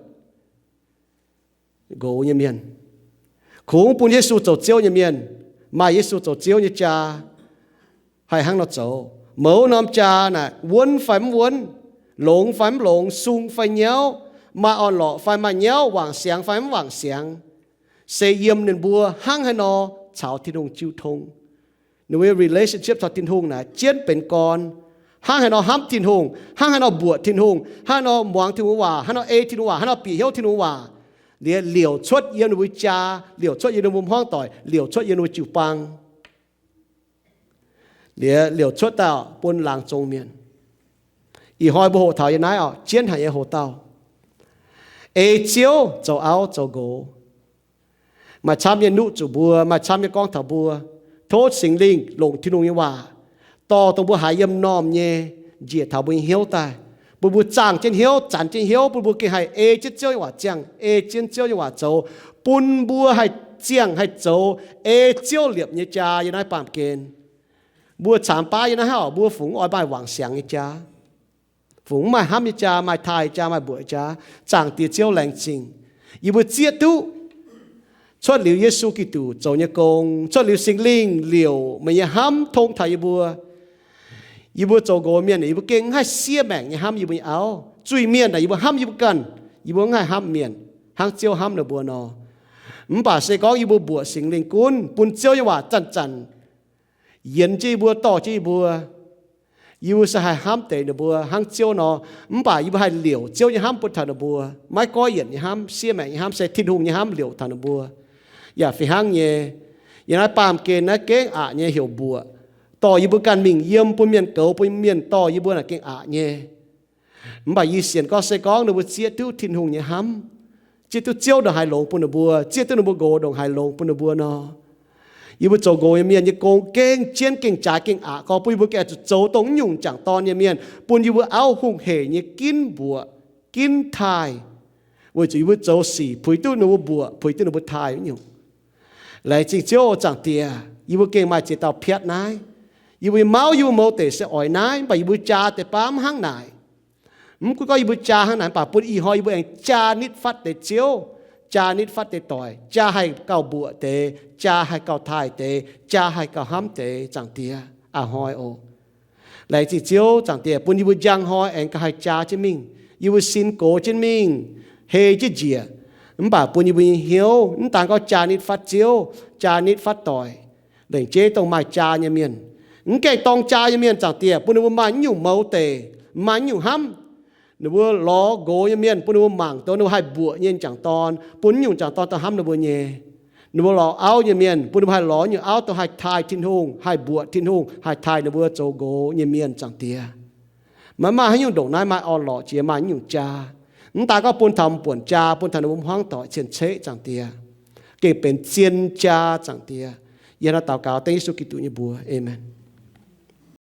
nqox nyei mienh. Kungx bun Yesu zoux Ziouv nyei mienh, maaih Yesu zoux Ziouv nyei jaa, haih hnangv nor zoux. Mouz norm jaa naaic, wuonv fai mv wuonv, longx fai mv longx, sung fai nyauv, maaih orn-lorqc fai maaih nyauv, wangc siangx fai mv wangc siangx, se yiem ninh mbuo hnangv haaix nor caux Tin-Hungh jiu tong. Ninh mbuo nyei relationship caux Tin-Hungh naaic jienv benx gorn. Hnangv haaix nor hnamv Tin-Hungh, hnangv haaix nor mbuoqc Tin-Hungh, hnangv haaix nor muangx Tin-Hungh waac, hnangv haaix nor ei Tin-Hungh waac, hnangv haaix nor bieqc hnyouv Tin-Hungh waac, liuz liouc cuotv yiem ninh mbuo jaa, liouc cuotv yiem ninh mbuo hmuangv doic, liouc cuotv yiem ninh mbuo jiu-baang, liuz liouc cuotv daaih bun laangz zong mienh. Ih hnoi mbuo hoqc taux yiem naaiv oc, jienv haic nyei hoc-dauh, ei Ziouv zoux auv zoux nqox. Maaih camv nyei nuqv zuqc mbuo, maaih camv nyei gorngv taux mbuo. Tov Singx Lingh longc Tin-Hungh nyei waac dorh dongh mbuo haiz yiem normh nyei njiec taux mbuo nyei hnyouv daaih, bun mbuo zaangh jienv hnyouv, zanx jienv hnyouv, bun mbuo gengh haih ei jienv Ziouv nyei waac ziangh, ei jienv Ziouv nyei waac zoux, bun mbuo haih ziangh haih zoux ei Ziouv liepc nyei jaa yiem naaiv baamh gen. Mbuo caamx baav yiem naaiv hnangv oc, mbuo fungx oix maaih wangc siangx nyei jaa, fungx mv maaih hnamv nyei jaa, maaih taaih jaa, maaih mbuoqc jaa. Zaangc Diex Ziouv, laengz zingh yie mbuo zieqv duqv Cuotv liuz Yesu Giduc zoux nyei gong, cuotv liuz Singx Lingh liouc meih nyei hnamv tong taux yie mbuo. Yie mbuo zoux nqox mienh, yie mbuo gengh mv haih siev maengc nyei hnamv yie mbuo nyei auv. Zuiz-mienh aah, yie mbuo hnamv yie mbuo ganh, yie mbuo mv haih hnamv mienh hnangv Ziouv hnamv ninh mbuo nor. Mv baac se gorngv yie mbuo mbuoqc Singx Lingh gunv bun Ziouv nyei waac zanc-zanc yienx jienv yie mbuo, dorh jienv yie mbuo, yie mbuo se haih hnamv deix ninh mbuo hnangv Ziouv nor. Mv baac yie mbuo haih liouc Ziouv nyei hnamv bun taux ninh mbuo, maiv goiv yienc nyei hnamv, siev maengc nyei hnamv, se Tin-Hungh nyei hnamv liouc taux ninh mbuo. Yaac fih hnangv nyei, yiem naaiv baamh gen naaiv gengh aqc nyei heuc mbuoqc, dorh yie mbuo ganh mingh yiem bun mienh goux, bun mienh dorh yie mbuo naaic gengh aqc nyei. Mv baac yie sienx gorngv se gorngv ninh mbuo zieqv duqv Tin-Hungh nyei hnamv, zieqv duqv Ziouv ndongc haaix longx bun ninh mbuo, zieqv duqv ninh mbuo nqox ndongc haaix longx bun ninh mbuo nor, yie mbuo zoux nqox nyei mienh nyei gong gengh jienv gengh jaaix gengh aqc gorx, bun yie mbuo gengh zuqc zoux dongh mv nyungc jangc dorn nyei mienh, bun yie mbuo auv hungh hec nyei ginv mbuoqc, ginv taaih, weic zuqc yie mbuo zoux sic puix duqv ninh mbuo mbuoqc, puix duqv ninh mbuo taaih wuov nyungc. Laengz zingh Ziouv, Zaangc Diex, yie mbuo gengh maaih ziex dauh piatv naaiv. Yie mbuo nyei mauv, yie mbuo mouz deic se oix naaiv, mv baac yie mbuo jaa deix baav mv hnangv naaic. Mv gunv gorngv yie mbuo jaa hnangv naaic, mv baac bun ih hnoi yie mbuo aengx jaa nitv fatv deix Ziouv, jaa nitv fatv deix doic, jaa haih gauh mbuoqc deix, jaa haih gauh taaih deix, jaa haih gauh hnamv deix, Zaangc Diex aac. Hnoi oc, laengz zingh Ziouv, Zaangc Diex, bun yie mbuo njang hnoi aengx gauh haih jaa jienv mingh. Yie mbuo sin gox jienv mingh, hei jienv njiec, mv baac bun yie mbuo nyei hnyouv mv daan gorngv jaa nitv fatv Ziouv, jaa nitv fatv doic, lengc jeiv dongh maaih jaa nyei mienh, mv gaengh dorng jaa nyei mienh, Zaangc Diex, bun ninh mbuo maaih mv nyungc mouz deic, maaih mv nyungc hnamv. Ninh mbuo lorz nqox nyei mienh, bun ninh mbuo mangc dongh ninh mbuo haih mbuoqc nyei jangc dorn, bun mv nyungc jangc dorn daaih hnamv ninh mbuo nyei. Ninh mbuo lorz auv nyei mienh, bun ninh mbuo haih lorz nyungc auv dongh haih taaih Tin-Hungh, haih mbuoqc Tin-Hungh, haih taaih ninh mbuo zoux nqox nyei mienh, Zaangc Diex. Maiv maaih haaix nyungc ndongc naaiv maaih orn-lorqc jiex maaih mv nyungc jaa. Mv daan gorngv bun taux mv buonc jaa, bun taux ninh mbuo hmuangv doic cien-ceqv, Zaangc Diex, gengh benx zien jaa, Zaangc Diex. Yie hnangv naaiv daux gaux dengv Yesu Giduc nyei mbuox, aamen.